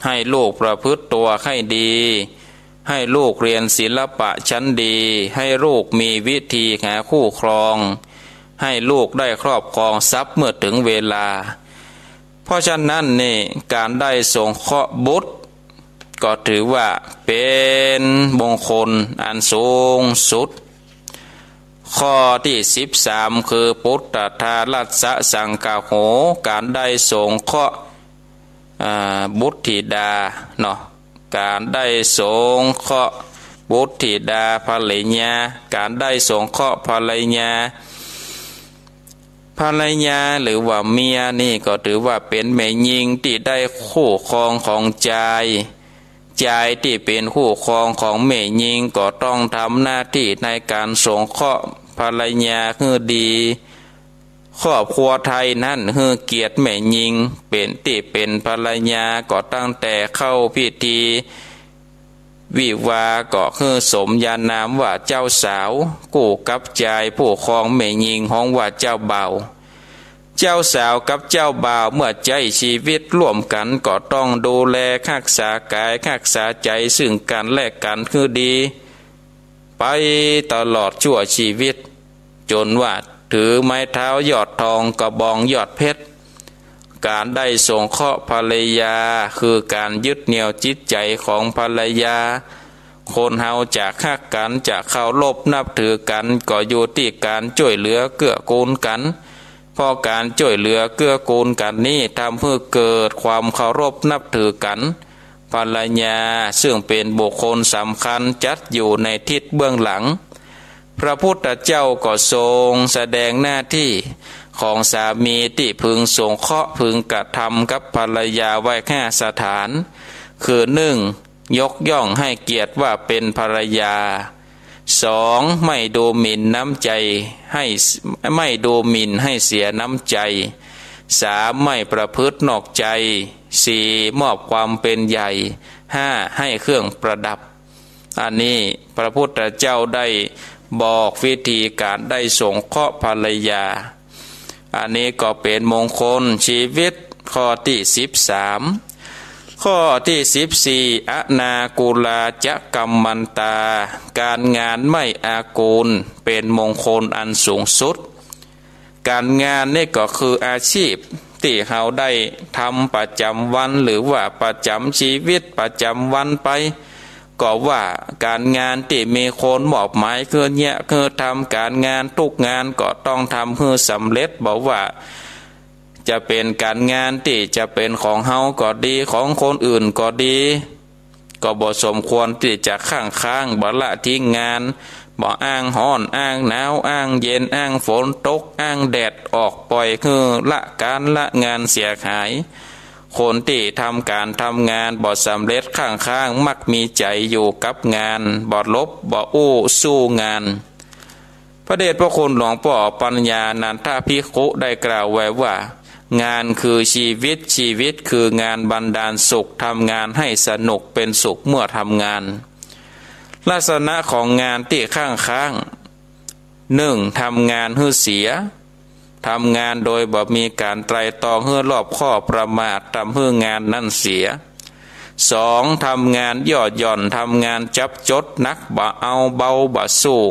ให้ลูกประพฤติตัวให้ดี ให้ลูกเรียนศิลปะชั้นดี ให้ลูกมีวิธีหาคู่ครอง ให้ลูกได้ครอบครองทรัพย์เมื่อถึงเวลา เพราะฉะนั้นนี่ ก๋านได้สงเคราะห์บุตร ก็ถือว่าเป๋นมงคลอันสูงสุด ข้อตี้สิบสาม คือ ปุตตะทารัสสะสังคาโห ก๋านได้สงเคราะห์ อ่า บุตรธิดาเนาะ ก๋านได้สงเคราะห์บุตรธิดาภรรยา ก๋านได้สงเคราะห์ภรรยา ภรรยาหรือว่าเมียนี่ก็ถือว่าเป๋นแม่ญิงตี้ได้คู่ครองของจาย จายตี้เป๋นคู่ครองของแม่ญิงก็ต้องทำหน้าตี้ในก๋านสงเคราะห์ภรรยาหื้อดี ครอบครัวไทยนั้นหื้อเกียรติแม่ญิงเป๋นตี้เป๋นภรรยา ก็ตั้งแต่เข้าพิธีวิวาห์ก็หื้อสมญานามว่าเจ้าสาว กู้กับจายผู้ครองแม่ญิงฮ้องว่าเจ้าบ่าว เจ้าสาวกับเจ้าบ่าวเมื่อใจ๊ชีวิตร่วมกั๋นก็ต้องดูแลฮักษากายฮักษาใจ๋ซึ่งกั๋นและกั๋นหื้อดี ไปตลอดชั่วชีวิต จ๋นว่าถือไม้เท้ายอดทองกระบองยอดเพชร ก๋านได้สงเคราะห์ภรรยา คือก๋านยึดเหนี่ยวจิตใจ๋ของภรรยา คนเฮาจะฮักกั๋นจะเคารพนับถือกั๋นก็อยู่ตี้ก๋านจ้วยเหลือเกื้อกูลกั๋น เพราะก๋านจ้วยเหลือเกื้อกูลกั๋นนี้ทำหื้อเกิดความเคารพนับถือกั๋น ภรรยาซึ่งเป๋นบุคคลสำคัญจัดอยู่ในทิศเบื้องหลัง พระพุทธเจ้าก็ทรงแสดงหน้าตี้ของสามีตี้พึงสงเคราะห์พึงกระทำกับภรรยาไว้ห้าสถาน คือ นึ่ง ยกย่องให้เกียรติว่าเป๋นภรรยา สอง ไม่ดูหมิ่นน้ำใจ๋ให้ ไม่ดูหมิ่นให้เสียน้ำใจ๋ สาม ไม่ประพฤตินอกใจ๋ สี่ มอบความเป๋นใหญ่ ห้า ให้เครื่องประดับ อันนี้พระพุทธเจ้าได้บอกวิธีก๋านได้สงเคราะห์ภรรยา อันนี้ก็เป๋นมงคลชีวิตข้อตี้สิบสาม ข้อตี้สิบสี่ อนากูลาจะกัมมันตา ก๋านงานไม่อากูล เป๋นมงคลอันสูงสุด ก๋านงานนี่ก็คืออาชีพตี้เฮาได้ทำประจ๋ำวันหรือว่าประจ๋ำชีวิตประจ๋ำวันไป ก็ว่าก๋านงานตี้มีคนมอบหมายหื้อเยียะหื้อทำก๋านงานทุกงานก็ต้องทำหื้อสำเร็จ บ่ว่าจะเป๋นก๋านงานตี้จะเป๋นของเฮาก็ดี ของคนอื่นก็ดี ก็บ่สมควรตี้จะค้างค้าง บ่ละทิ้งงาน บ่อ้างฮ้อน อ้างหนาว อ้างเย็น อ้างฝนตก อ้างแดดออก ป่อยหื้อละก๋านละงานเสียหาย คนตี้ทำก๋านทำงานบ่สำเร็จค้างค้าง มักมีใจ๋อยู่กับงาน บ่หลบ บ่อู้สู้งาน พระเดชพระคุณหลวงป้อปัญญานันทภิกขุได้กล่าวไว้ว่า งานคือชีวิต ชีวิตคืองานบันดาลสุข ทำงานให้สนุกเป๋นสุขเมื่อทำงาน ลักษณะของงานตี้ค้างค้าง นึ่ง ทำงานหื้อเสีย ทำงานโดยบ่มีก๋านไตร่ตรองหื้อรอบคอบ ประมาททำหื้องานนั้นเสีย สอง ทำงานย่อหย่อน ทำงานจับจด หนักบ่เอาเบาบ่สู้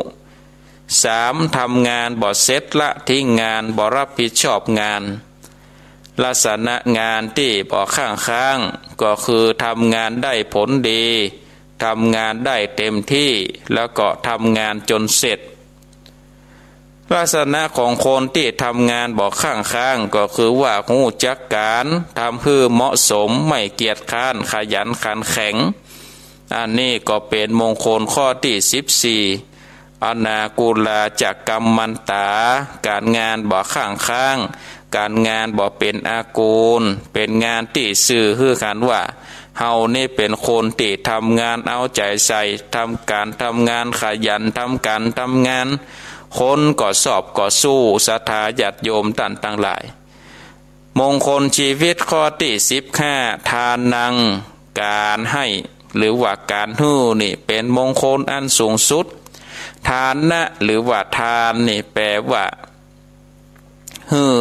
สาม ทำงานบ่เสร็จ ละทิ้งงาน บ่รับผิดชอบงาน ลักษณะงานตี้บ่ค้างค้าง ก็คือทำงานได้ผลดี ทำงานได้เต็มตี้ แล้วก็ทำงานจ๋นเสร็จ ลักษณะของคนตี้ทำงานบ่ค้างค้าง ก็คือว่าฮู้จักก๋าน ทำหื้อเหมาะสม ไม่เกียจคร้าน ขยันขันแข็ง อันนี้ก็เป๋นมงคลข้อตี้สิบสี่ อนากูลาจะกัมมันตา ก๋านงานบ่ค้างค้าง ก๋านงานบ่เป๋นอากูล เป๋นงานตี้สื่อหื้อกั๋นว่า เฮานี่เป๋นคนตี้ทำงานเอาใจ๋ใส่ ทำก๋านทำงาน ขยันทำก๋านทำงาน คนก็ชอบก็สู้ ศรัทธาญาติโยมต้านตังหลาย มงคลชีวิตข้อตี้สิบห้า ทานัง ก๋านให้ หรือว่าก๋านหื้อนี่เป๋นมงคลอันสูงสุด ทานะ หรือว่าทานนี่แปลว่า หื้อ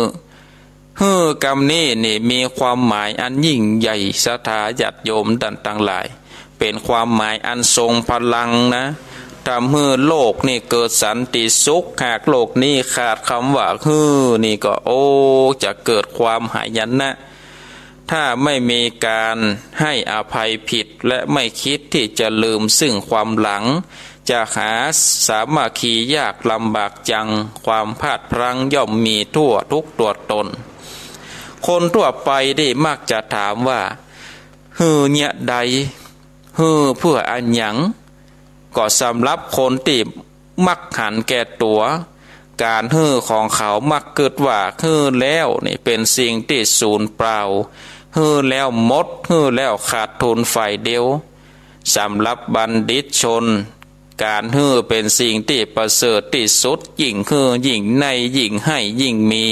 หื้อกำนี้นี่มีความหมายอันยิ่งใหญ่ ศรัทธาญาติโยมต้านตังหลาย เป๋นความหมายอันทรงพลังนะ ทำหื้อโลกนี้เกิดสันติสุข หากโลกนี้ขาดกำว่าหื้อนี่ก็ โอ้ จะเกิดความหายนะ ถ้าไม่มีการให้อภัยผิด และไม่คิดตี้จะลืมซึ่งความหลัง จะหาสามัคคียากลำบากจัง ความพลาดพลั้งย่อมมีทั่วทุกตัวตน คนทั่วไปนี่มักจะถามว่า หื้อเยียะใด หื้อเปื้ออะหยัง ก็สำหรับคนตี้มักหันแก่ตั๋ว ก๋านหื้อของเขามักกึ๊ดว่าหื้อแล้วนี่เป๋นสิ่งตี้สูญเปล่า หื้อแล้วหมด หื้อแล้วขาดทุนฝ่ายเดียว สำหรับบัณฑิตชน ก๋านหื้อเป๋นสิ่งตี้ประเสริฐตี้สุด ยิ่งหื้อยิ่งได้ ยิ่งให้ยิ่งมี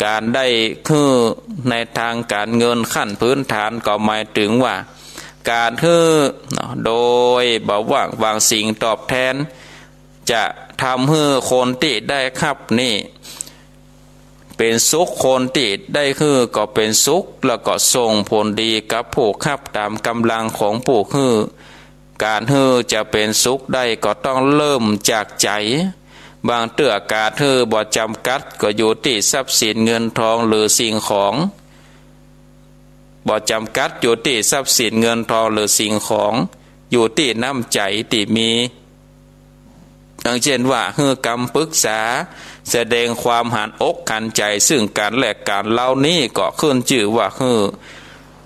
ก๋านได้หื้อในตางก๋านเงินขั้นพื้นฐานก็หมายเถิงว่า ก๋านหื้อเนาะ โดยบ่หวัง หวังสิ่งตอบแตน จะทำหื้อคนตี้ได้ฮับนี้เป๋นสุข คนตี้ได้หื้อก็เป๋นสุข แล้วก็ส่งผลดีกับผู้ฮับต๋ามก๋ำลังของผู้หื้อ ก๋านหื้อจะเป๋นสุขได้ก็ต้องเริ่มจากใจ๋ บางเตื้อก๋านหื้อบ่จ๋ำกัดก็อยู่ตี้ทรัพย์สินเงินทองหรือสิ่งของ บ่จ๋ำกัดอยู่ตี้ทรัพย์สินเงินทองหรือสิ่งของ อยู่ตี้น้ำใจ๋ตี้มี อย่างเจ้นว่าหื้อกำปึกษา แสดงความหันอกหันใจ๋ซึ่งกั๋นและกั๋น เหล่านี้ก็ขึ้นจื้อว่าหื้อ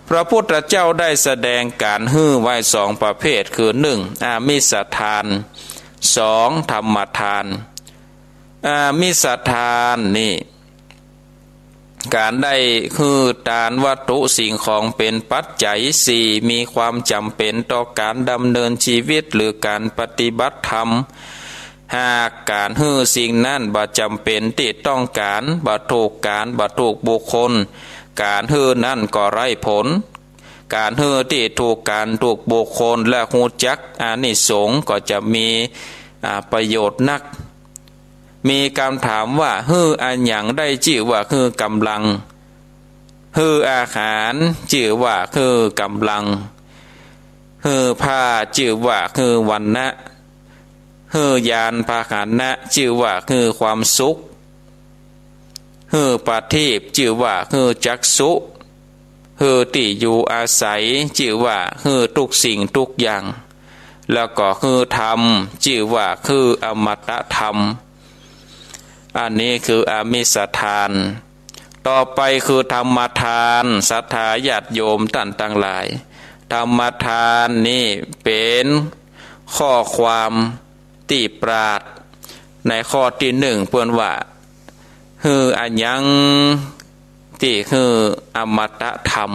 พระพุทธเจ้าได้แสดงก๋านหื้อไว้สองประเภท คือ นึ่ง อามิสทาน สอง ธรรมทาน อามิสทานนี่ ก๋านได้หื้อตานวัตถุสิ่งของเป๋นปัจจัย สี่ มีความจ๋ำเป๋นต่อก๋านดำเนินจีวิตหรือก๋านปฏิบัติธรรม หากก๋านหื้อสิ่งนั้นบ่จ๋ำเป๋นตี้ต้องก๋าน บ่ถูกก๋าน บ่ถูกบุคคล ก๋านหื้อนั้นก็ไร้ผล ก๋านหื้อตี้ถูกก๋านถูกบุคคลและฮู้จักอานิสงส์ก็จะมี อ่า ประโยชน์นัก มีกำถามว่า หื้ออะหยังได้จื้อว่าหื้อกำลัง หื้ออาหารจื้อว่าหื้อกำลัง หื้อผ้าจื้อว่าหื้อวรรณะ หื้อยานพาหนะจื้อว่าหื้อความสุข หื้อประทีปจื้อว่าหื้อจักษุ หื้อตี้อยู่อาศัยจื้อว่าหื้อทุกสิ่งทุกอย่าง แล้วก็หื้อธรรมจื้อว่าหื้ออมตะธรรม อันนี้คืออามิสทาน ต่อไปคือธรรมทาน ศรัทธาญาติโยมต้านตังหลาย ธรรมทานนี่เป๋นข้อความตี้ปราชญ์ในข้อตี้นึ่ง เปิ้นว่า หื้ออะหยังตี้หื้ออมตะธรรม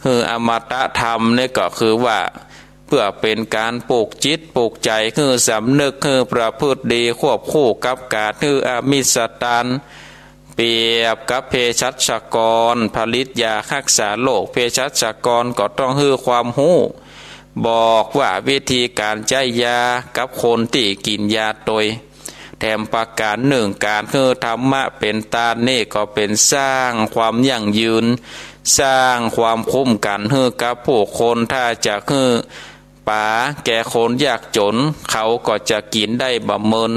หื้ออมตะธรรมนี่ก็คือว่า เปื้อเป๋นก๋านปลุกจิตปลุกใจ๋หื้อสำนึก หื้อประพฤติดี ควบคู่กับก๋านหื้ออามิสทาน เปรียบกับเภสัชกรผลิตยาฮักษาโรค เภสัชกรก็ต้องหื้อความฮู้ บอกว่าวิธีก๋านใจ๊ยากับคนตี้กิ๋นยาตวย แถมประก๋านนึ่ง ก๋านหื้อธรรมะเป๋นตานนี่ก็เป๋นสร้างความยั่งยืน สร้างความคุ้มกั๋นหื้อกับผู้คน ถ้าจะหื้อป๋าแก่คนยากจ๋น เขาก็จะกิ๋นได้บ่เมิน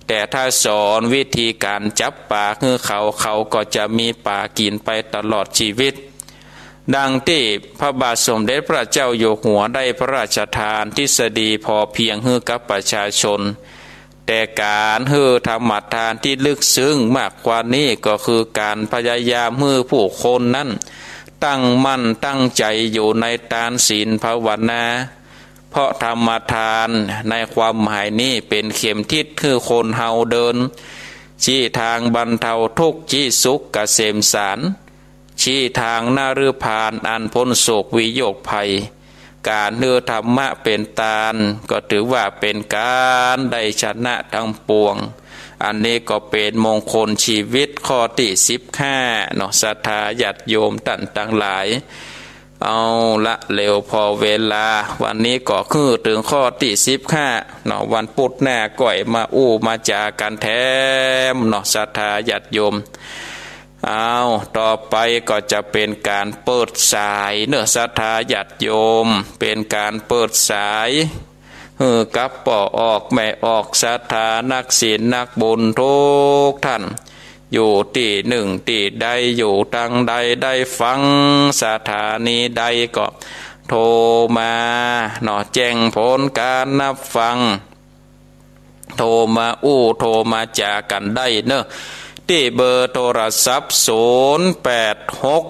แต่ถ้าสอนวิธีก๋านจับป๋าหื้อเขา เขาก็จะมีป๋ากิ๋นไปตลอดจีวิต ดังตี้พระบาทสมเด็จพระเจ้าอยู่หัวได้พระราชทานทฤษฎีพอเพียงหื้อกับประชาชน แต่ก๋านหื้อธรรมทานตี้ลึกซึ้งมากกว่านี้ก็คือก๋านพยายามหื้อผู้คนนั้นตั้งมั่นตั้งใจ๋อยู่ในตานศีลภาวนา เพราะธรรมทานในความหมายนี้เป๋นเข็มทิศหื้อคนเฮาเดิน ชี้ตางบรรเทาทุกข์ ชี้สุขเกษมสาร ชี้ตางนฤพานอันป๊นโศกวิโยคภัย ก๋านหื้อธรรมะเป๋นตานก็ถือว่าเป๋นก๋านได้ชนะตังปวง อันนี้ก็เป๋นมงคลจีวิตข้อตี้สิบห้าเนาะ ศรัทธาญาติโยมต้านตังหลาย เอาละ เหลือพอเวลา วันนี้ก็หื้อเถิงข้อตี้สิบห้าเนาะ วันปุธหน้าก่อยมาอู้มาจ๋ากั๋นแถมเนาะ ศรัทธาญาติโยม อ้าว ต่อไปก็จะเป๋นก๋านเปิดสายเนาะ ศรัทธาญาติโยม เป๋นก๋านเปิดสาย หื้อกับป้อออกแม่ออก ศรัทธานักศีลนักบุญกู้ต้าน อยู่ตี้นึ่งตี้ใด อยู่ตังใด ได้ฟังสถานีใดก็โทรมาเนาะ แจ้งผลก๋านฮับฟัง โทรมาอู้ โทรมาจ๋ากั๋นได้เนาะ ตี้เบอร์โทรศัพท์ ศูนย์แปดหก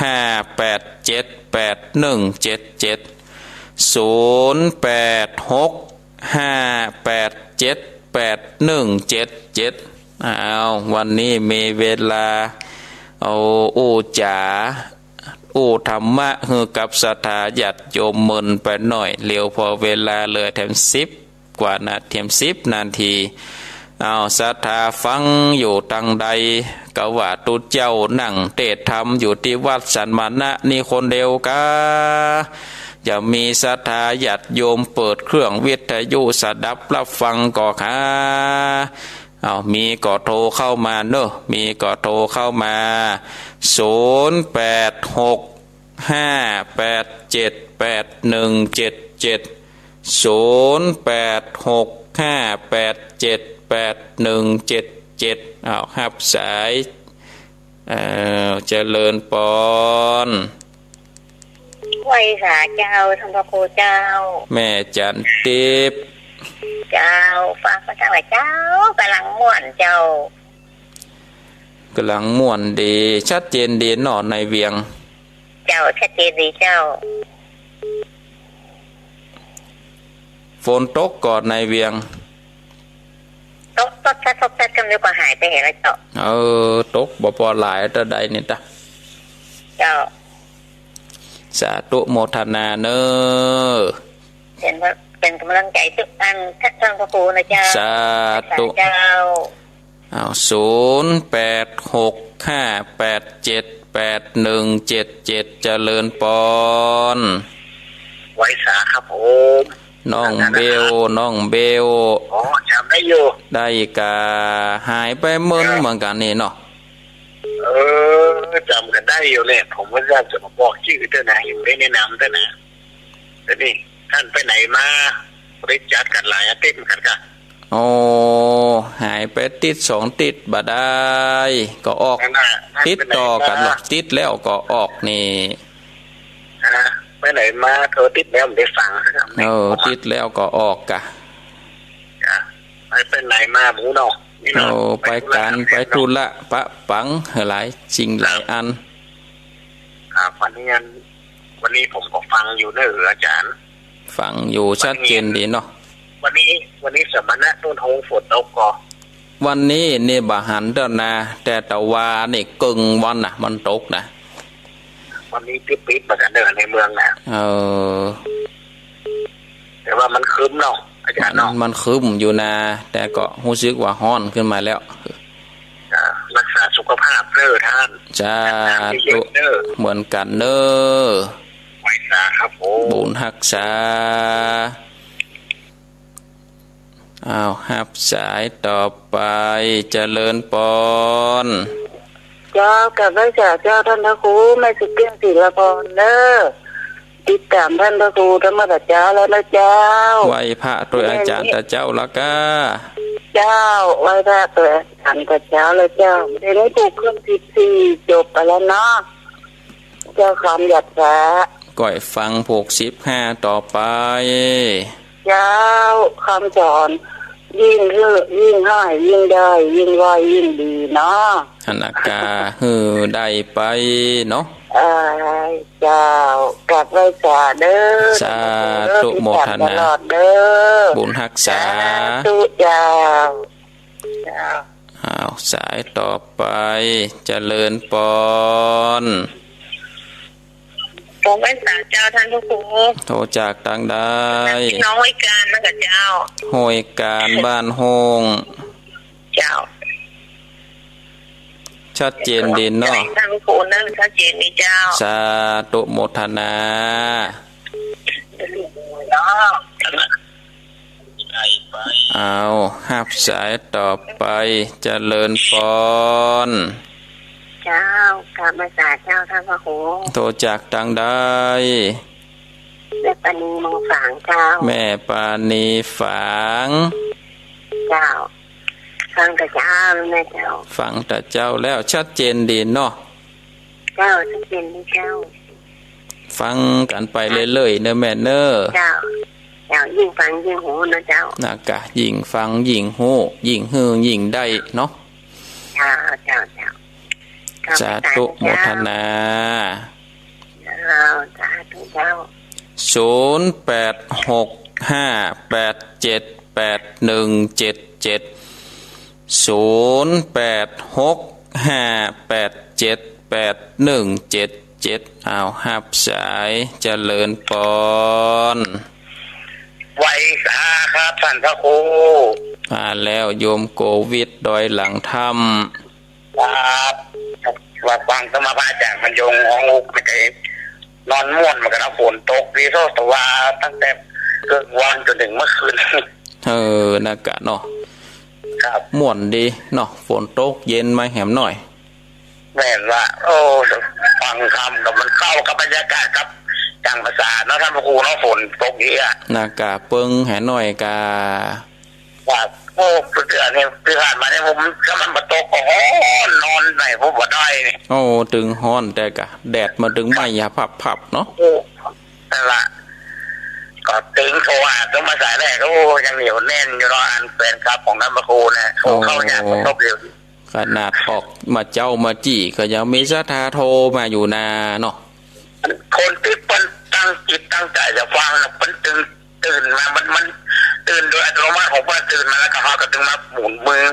ห้าแปดเจ็ดแปดหนึ่งเจ็ดเจ็ด ศูนย์แปดหกห้าแปดเจ็ดแปดหนึ่งเจ็ดเจ็ด อ้าว วันนี้มีเวลา เอาอู้จ๋า อู้ธรรมะหื้อกับศรัทธาญาติโยมเมินไปหน้อย เหลียวผ่อเวลาเหลือแถมสิบกว่านาที แถมสิบนาที อ้าว ศรัทธาฟังอยู่ตังใด ก็ว่าตุ๊เจ้านั่งเตศน์ธรรมอยู่ตี้วัดสันมณะนี่คนเดียวกา จะมีศรัทธาญาติโยมเปิดเครื่องวิทยุสดับฮับฟังก่อคะ อ้าว มีก็โทรเข้ามาเนาะ มีก็โทรเข้ามา ศูนย์แปดหกห้าแปดเจ็ดแปดหนึ่งเจ็ดเจ็ด ศูนย์แปดหกห้าแปดเจ็ดแปดหนึ่งเจ็ดเจ็ด อ้าว ฮับสาย เอ่อ เจริญปอน ไหว้สาเจ้า ต้านพระครูเจ้า แม่จันทิพย์ เจ้า ฟังมาตั้งแต่เจ๊า ก่ำลังม่วนเจ้า ก่ำลังม่วนดี ชัดเจนดีเนาะในเวียง เจ้า ชัดเจนดีเจ้า ฝนตกก่อในเวียง ตก ตก ตก ตก ตก ก็นึกว่าหายไปไหนแล้วเจ้า เออ ตกบ่ปอหลายเต้าใดนี่ตะ เจ้า สาธุโมทนาเนาะ เป๋น เป๋นก๋ำลังใจ๋กู้อัน ต้านพระครูนะเจ้า สาธุ สาเจ้า อ้าว ศูนย์แปดหกห้าแปดเจ็ดแปดหนึ่งเจ็ดเจ็ด เจริญปอน ไหว้สาครับผม น้องเบล น้องเบล อ๋อ จ๋ำได้อยู่ ได้ก่า หายไปเมินเหมือนกั๋นนี่เนาะ เออ จ๋ำกั๋นได้อยู่เนี่ย ผมว่าจะมาบอกจื้อเต้านะ อยู่ได้แนะนำเต้านะ เดี๋ยวนี้ ต้านไปไหนมา บ่ได้จัดกั๋นหลายอาทิตย์เหมือนกั๋นกา โอ้ หายไปติ๊ดสองติ๊ดบ่ได้ ก็ออก นั่นน่ะ ติดต่อกั๋นหรอก ติดแล้วก็ออกนี่ อ่า ไปไหนมา โทรติดแล้วบ่ได้ฟัง เออ ติดแล้วก็ออกกา จ้ะ ไป ไปไหนมาบ่ฮู้เนาะ นี่เนาะ โอ้ ไปก๋าน ไปธุระปะปังหลายสิ่งหลายอัน ครับ วันนี้อัน วันนี้ผมก็ฟังอยู่เนอะอาจ๋ารย์ ฟังอยู่ ชัดเจนดีเนาะ วันนี้ วันนี้สมณะต้นโฮงฝนตกก่อ วันนี้นี่บ่หันเต้านา แต่ตะวานี่เกิ่งวันน่ะ มันตกนะ วันนี้ปิ๊บๆ เหมือนกั๋นเนอะในเมืองนะ เออ แต่ว่ามันครึ้มเนาะ อาจ๋ารย์เนาะ มัน มันครึ้มอยู่นา แต่ก็ฮู้สึกว่าฮ้อนขึ้นมาแล้ว อ่า รักษาสุขภาพเด้อต้าน สาธุ เยอะๆ เด้อ เหมือนกั๋นเนาะ ไหว้สาครับผม บุญฮักษา อ้าว ฮับสายต่อไป เจริญปอน เจ้า กราบไหว้สาเจ้าต้านพระครู แม่สุเกี้ยง ศิลปรเนอะ ติดต๋ามต้านพระครูตั้งแต่เจ๊าแล้วนะเจ้า ไหว้พระตวยอาจ๋ารย์ตะเจ๊าละกา เจ้า ไหว้พระตวยอาจ๋ารย์ตะเจ๊าแล้วเจ้า เดี๋ยวนี้ผูกเครื่องสิบสี่ จบไปแล้วเนาะ เจ้า คำหยาดฟ้า ก้อยฟังผูกสิบห้าต่อไป เจ้า คำสอน ยิ่งหื้อ ยิ่งให้ ยิ่งได้ ยิ่งไหว้ ยิ่งดีเนาะ หั้นนะกา หื้อได้ไปเนาะ เอ้ย เจ้า กราบไหว้สาเด้อ สาธุโมทนา ตลอดเด้อ บุญฮักษา สาธุเจ้า เจ้า อ้าว สายต่อไป เจริญปอน ผมไหว้สาเจ้าต้านพระครู โทรจากตางใด พี่น้องห้วยกาญนั่นกาเจ้า ห้วยกาญบ้านโฮ่ง เจ้า ชัดเจนดีเนาะ ต้านพระครูเนอะ ชัดเจนดีเจ้า สาธุโมทนา เนาะ อ้าว ฮับสายต่อไป เจริญปอน เจ้า กราบนมัสการเจ้าท่านพระครู โทรจากตางใด แม่ปาณีเมืองฝางเจ้า แม่ปาณีฝาง เจ้า ฟังแต่เจ๊าแล้วแม่เจ้า ฟังแต่เจ๊าแล้ว ชัดเจนดีเนาะ เจ้า ชัดเจนดีเจ้า ฟังกั๋นไปเรื่อยๆ เน่อแม่เน่อ เจ้า เจ้า ยิ่งฟังยิ่งฮู้เนาะเจ้า น่ะกะ ยิ่งฟังยิ่งฮู้ ยิ่งหื้อยิ่งได้เนาะ เจ้า เจ้า เจ้า สาธุโมทนา เจ้า สาธุเจ้า ศูนย์แปดหกห้าแปดเจ็ดแปดหนึ่งเจ็ดเจ็ด ศูนย์แปดหกห้าแปดเจ็ดแปดหนึ่งเจ็ดเจ็ด อ้าว ฮับสาย เจริญปอน ไหว้สาครับท่านพระครู มาแล้วโยมโกวิทดอยหลังถ้ำ ครับ ว่าฟังธรรมะพระอาจารย์บรรยงห้องอุกไม่เคยนอนม่วนเหมือนกั๋นนะ ฝนตกดีโซ่ แต่ว่าตั้งแต่เกิดวันจนถึงเมื่อคืน เออ น่ะกะเนาะ ครับ ม่วนดีเนาะ ฝนตกเย็นมาแหมหน่อย แม่นว่า โอ้ ฟังธรรมก็มันเข้ากับบรรยากาศกับจังภาษาเนาะท่านพระครูเนาะ ฝนตกดีอะ น่ะกะเปิงแหมหน่อยกะ ว่า โอ้ เดือนนี้ที่ผ่านมาเนี่ยผม ถ้ามันบ่ตกก็ฮ้อน นอนไหนผมบ่ได้นี่ โอ้ ตึงฮ้อนแต่กะ แดดมาตึงไหม้ยาพับๆ เนาะ โอ้ นั่นล่ะ ก็ตึงโทรหาเพิ่นมาสายแรก โอ้ ยังเหนียวแน่นอยู่เนาะ อันแฟนคลับของท่านพระครูเนี่ย โทรเข้ายาก โอ้ กระทบอยู่ ขนาดออกมาเจ๊ามาจี้ก็ยังมีศรัทธาโทรมาอยู่นาเนาะ คนตี้เปิ้นตั้งจิตตั้งใจ๋จะฟังน่ะ เปิ้นตึงตื่นมา มัน มันตื่นโดยอัตโนมัติของเปิ้น ตื่นมาแล้วก็เฮาก็ตึงมาหมุนมือ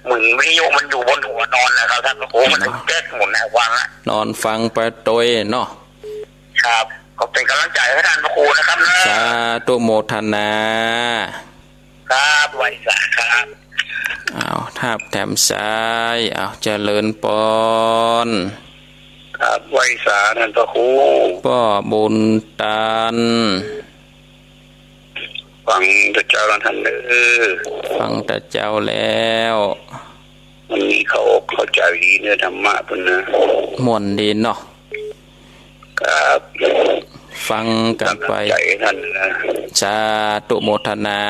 หมุนวิทยุมันอยู่บนหัวนอนนะครับท่านพระครู มันตึงแก๊กหมุนให้ฟังอะ นอนฟังไปตวยเนาะ ครับ ก็เป๋นก๋ำลังใจ๋หื้อท่านพระครูนะครับเนาะ สาธุโมทนา ครับ ไหว้สาครับ อ้าว ทาบแถมสาย อ้าว เจริญปอน ครับ ไหว้สาท่านพระครู ป้อบุญตัน ฟังแต่เจ๊าแล้วท่านเอ้อ ฟังแต่เจ๊าแล้ว มันมีเข้าอกเข้าใจ๋ดีเนื้อธรรมะพุ้นนะ ม่วนดีเนาะ ครับ ฟังกั๋นไป ตั้งใจ๋นั่นนะ สาธุโมทนา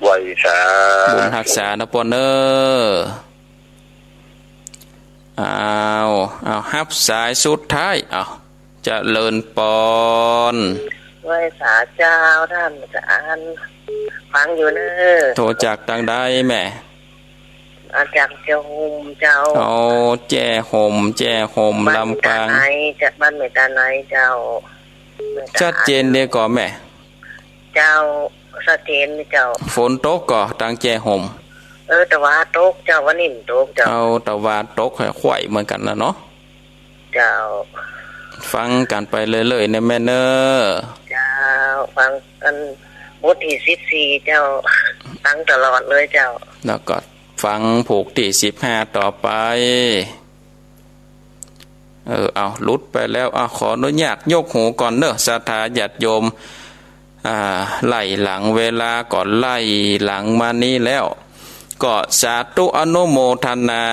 ไหว้สา บุญฮักษานะปอนเอ้อ อ้าว อ้าว ฮับสายสุดท้าย อ้าว เจริญปอน ไหว้สาเจ้าท่านอาจ๋ารย์ ฟังอยู่เน้อ โทรจากตางใดแม่ มาจากแจ้ห่มเจ้า โอ้ แจ้ห่ม แจ้ห่ม บ้าน ลำปาง แม่ตาไนเจ้า บ้านแม่ตาไนเจ้า แม่ตา ชัดเจนดีก่อแม่ เจ้า ชัดเจนดีเจ้า ฝนตกก่อตางแจ้ห่ม เออ ตะวาตกเจ้า วันนี้มันตกเจ้า เอา ตะวาตกไขว่ๆ เหมือนกั๋นนะเนาะ เจ้า ฟังกั๋นไปเรื่อยๆ เน่อแม่เน้อ เจ้า ฟังอันบทตี้สิบสี่เจ้า ฟังตลอดเลยเจ้า แล้วก็ฟังผูกตี้สิบห้าต่อไป เออ เอา หลุดไปแล้ว เอา ขออนุญาตยกหูก่อนเน้อ ศรัทธาญาติโยม อ่า ไล่หลังเวลาก็ไล่หลังมานี้แล้ว ก็สาธุอนุโมทนา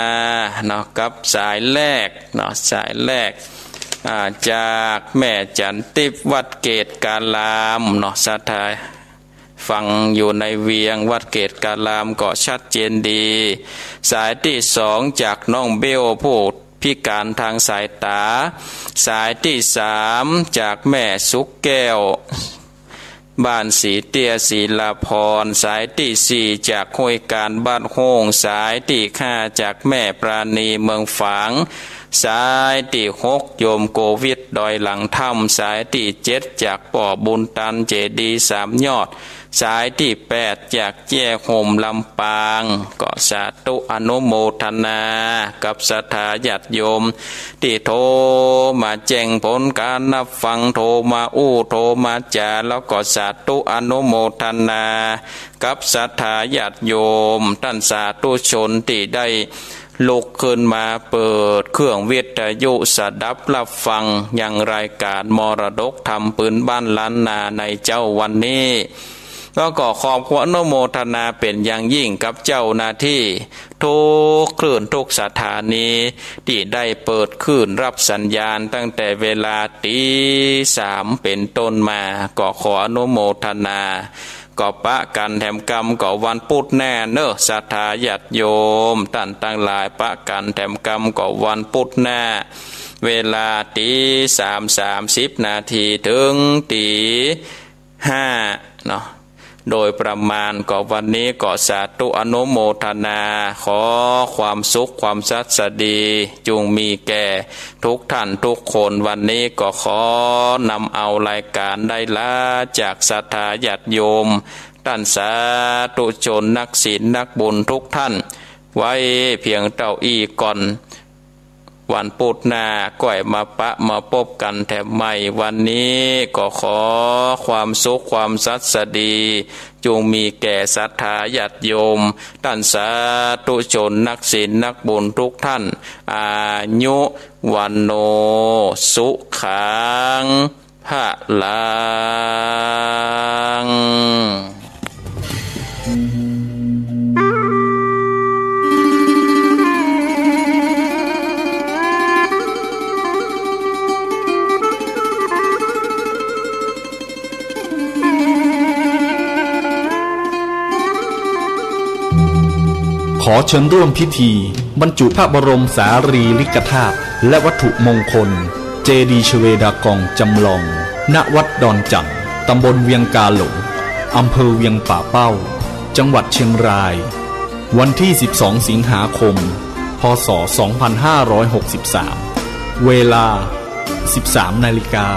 เนาะ กับสายแรกเนาะ สายแรก อ่า จากแม่จันทิพย์วัดเกตการามเนาะ ศรัทธาฟังอยู่ในเวียงวัดเกตการามก็ชัดเจนดี สายตี้สองจากน้องเบลผู้พิการทางสายต๋า สายตี้สามจากแม่สุขแก้ว บ้านศรีเตี้ย ศรีลาพรณ์ สายตี้สี่จากห้วยการ บ้านโฮ่ง สายตี้ห้าจากแม่ปราณี เมืองฝาง สายตี้หกโยมโกวิท ดอยหลังถ้ำ สายตี้เจ็ดจากป้อบุญตัน เจดีย์สามยอด สายตี้แปดจากแจ้ห่ม ลำปาง ก็สาธุอนุโมทนากับศรัทธาญาติโยม ตี้โทรมาแจ้งผลก๋านฮับฟัง โทรมาอู้ โทรมาจ๋า แล้วก็สาธุอนุโมทนากับศรัทธาญาติโยม ต้านสาธุชนตี้ได้ลุกขึ้นมาเปิดเครื่องวิทยุสดับฮับฟังยังรายก๋านมรดกธรรมปื้นบ้านล้านนาในเจ๊าวันนี้ แล้วก็ขอบคุณอนุโมทนาเป๋นอย่างยิ่งกับเจ้าหน้าตี้ทุกคลื่นทุกสถานีตี้ได้เปิดคลื่นฮับสัญญาณตั้งแต่เวลาตี๋สามเป๋นต้นมา ก็ขออนุโมทนา ก็ปะกั๋นแถมกำก็วันปุ๊ดหน้าเนาะ ศรัทธาญาติโยมต้านตังหลาย ปะกั๋นแถมกำก็วันปุ๊ดหน้า เวลาตี๋สามสามสิบนาทีเถิงตี๋ห้าเนาะ โดยประมาณ ก็วันนี้ก็สาธุอนุโมทนา ขอความสุขความสัสดีจุ่งมีแก่ทุกท่านทุกคน วันนี้ก็ขอนำเอารายก๋านได้ลาจากศรัทธาญาติโยม ต้านสาธุชนนักศีลนักบุญทุกท่าน ไว้เพียงเต้าอี้ก่อน วันปุ๊ดหน้าก้อยมาปะมาปบกั๋นแถมใหม่ วันนี้ก็ขอความสุขความสัสดีจุ่งมีแก่ศรัทธาญาติโยม ต้านสาธุชนนักศีลนักบุญทุกท่าน อายุ วัณโณ สุขัง พลัง ขอเชิญร่วมพิธีบรรจุพระบรมสารีริกธาตุและวัตถุมงคล เจดีย์ชเวดากองจำลอง ณ วัดดอนจั่น ตำบลเวียงกาหลง อำเภอเวียงป่าเป้า จังหวัดเชียงราย วันที่ สิบสอง สิงหาคม พ.ศ. สองพันห้าร้อยหกสิบสาม เวลา สิบสาม นาฬิกา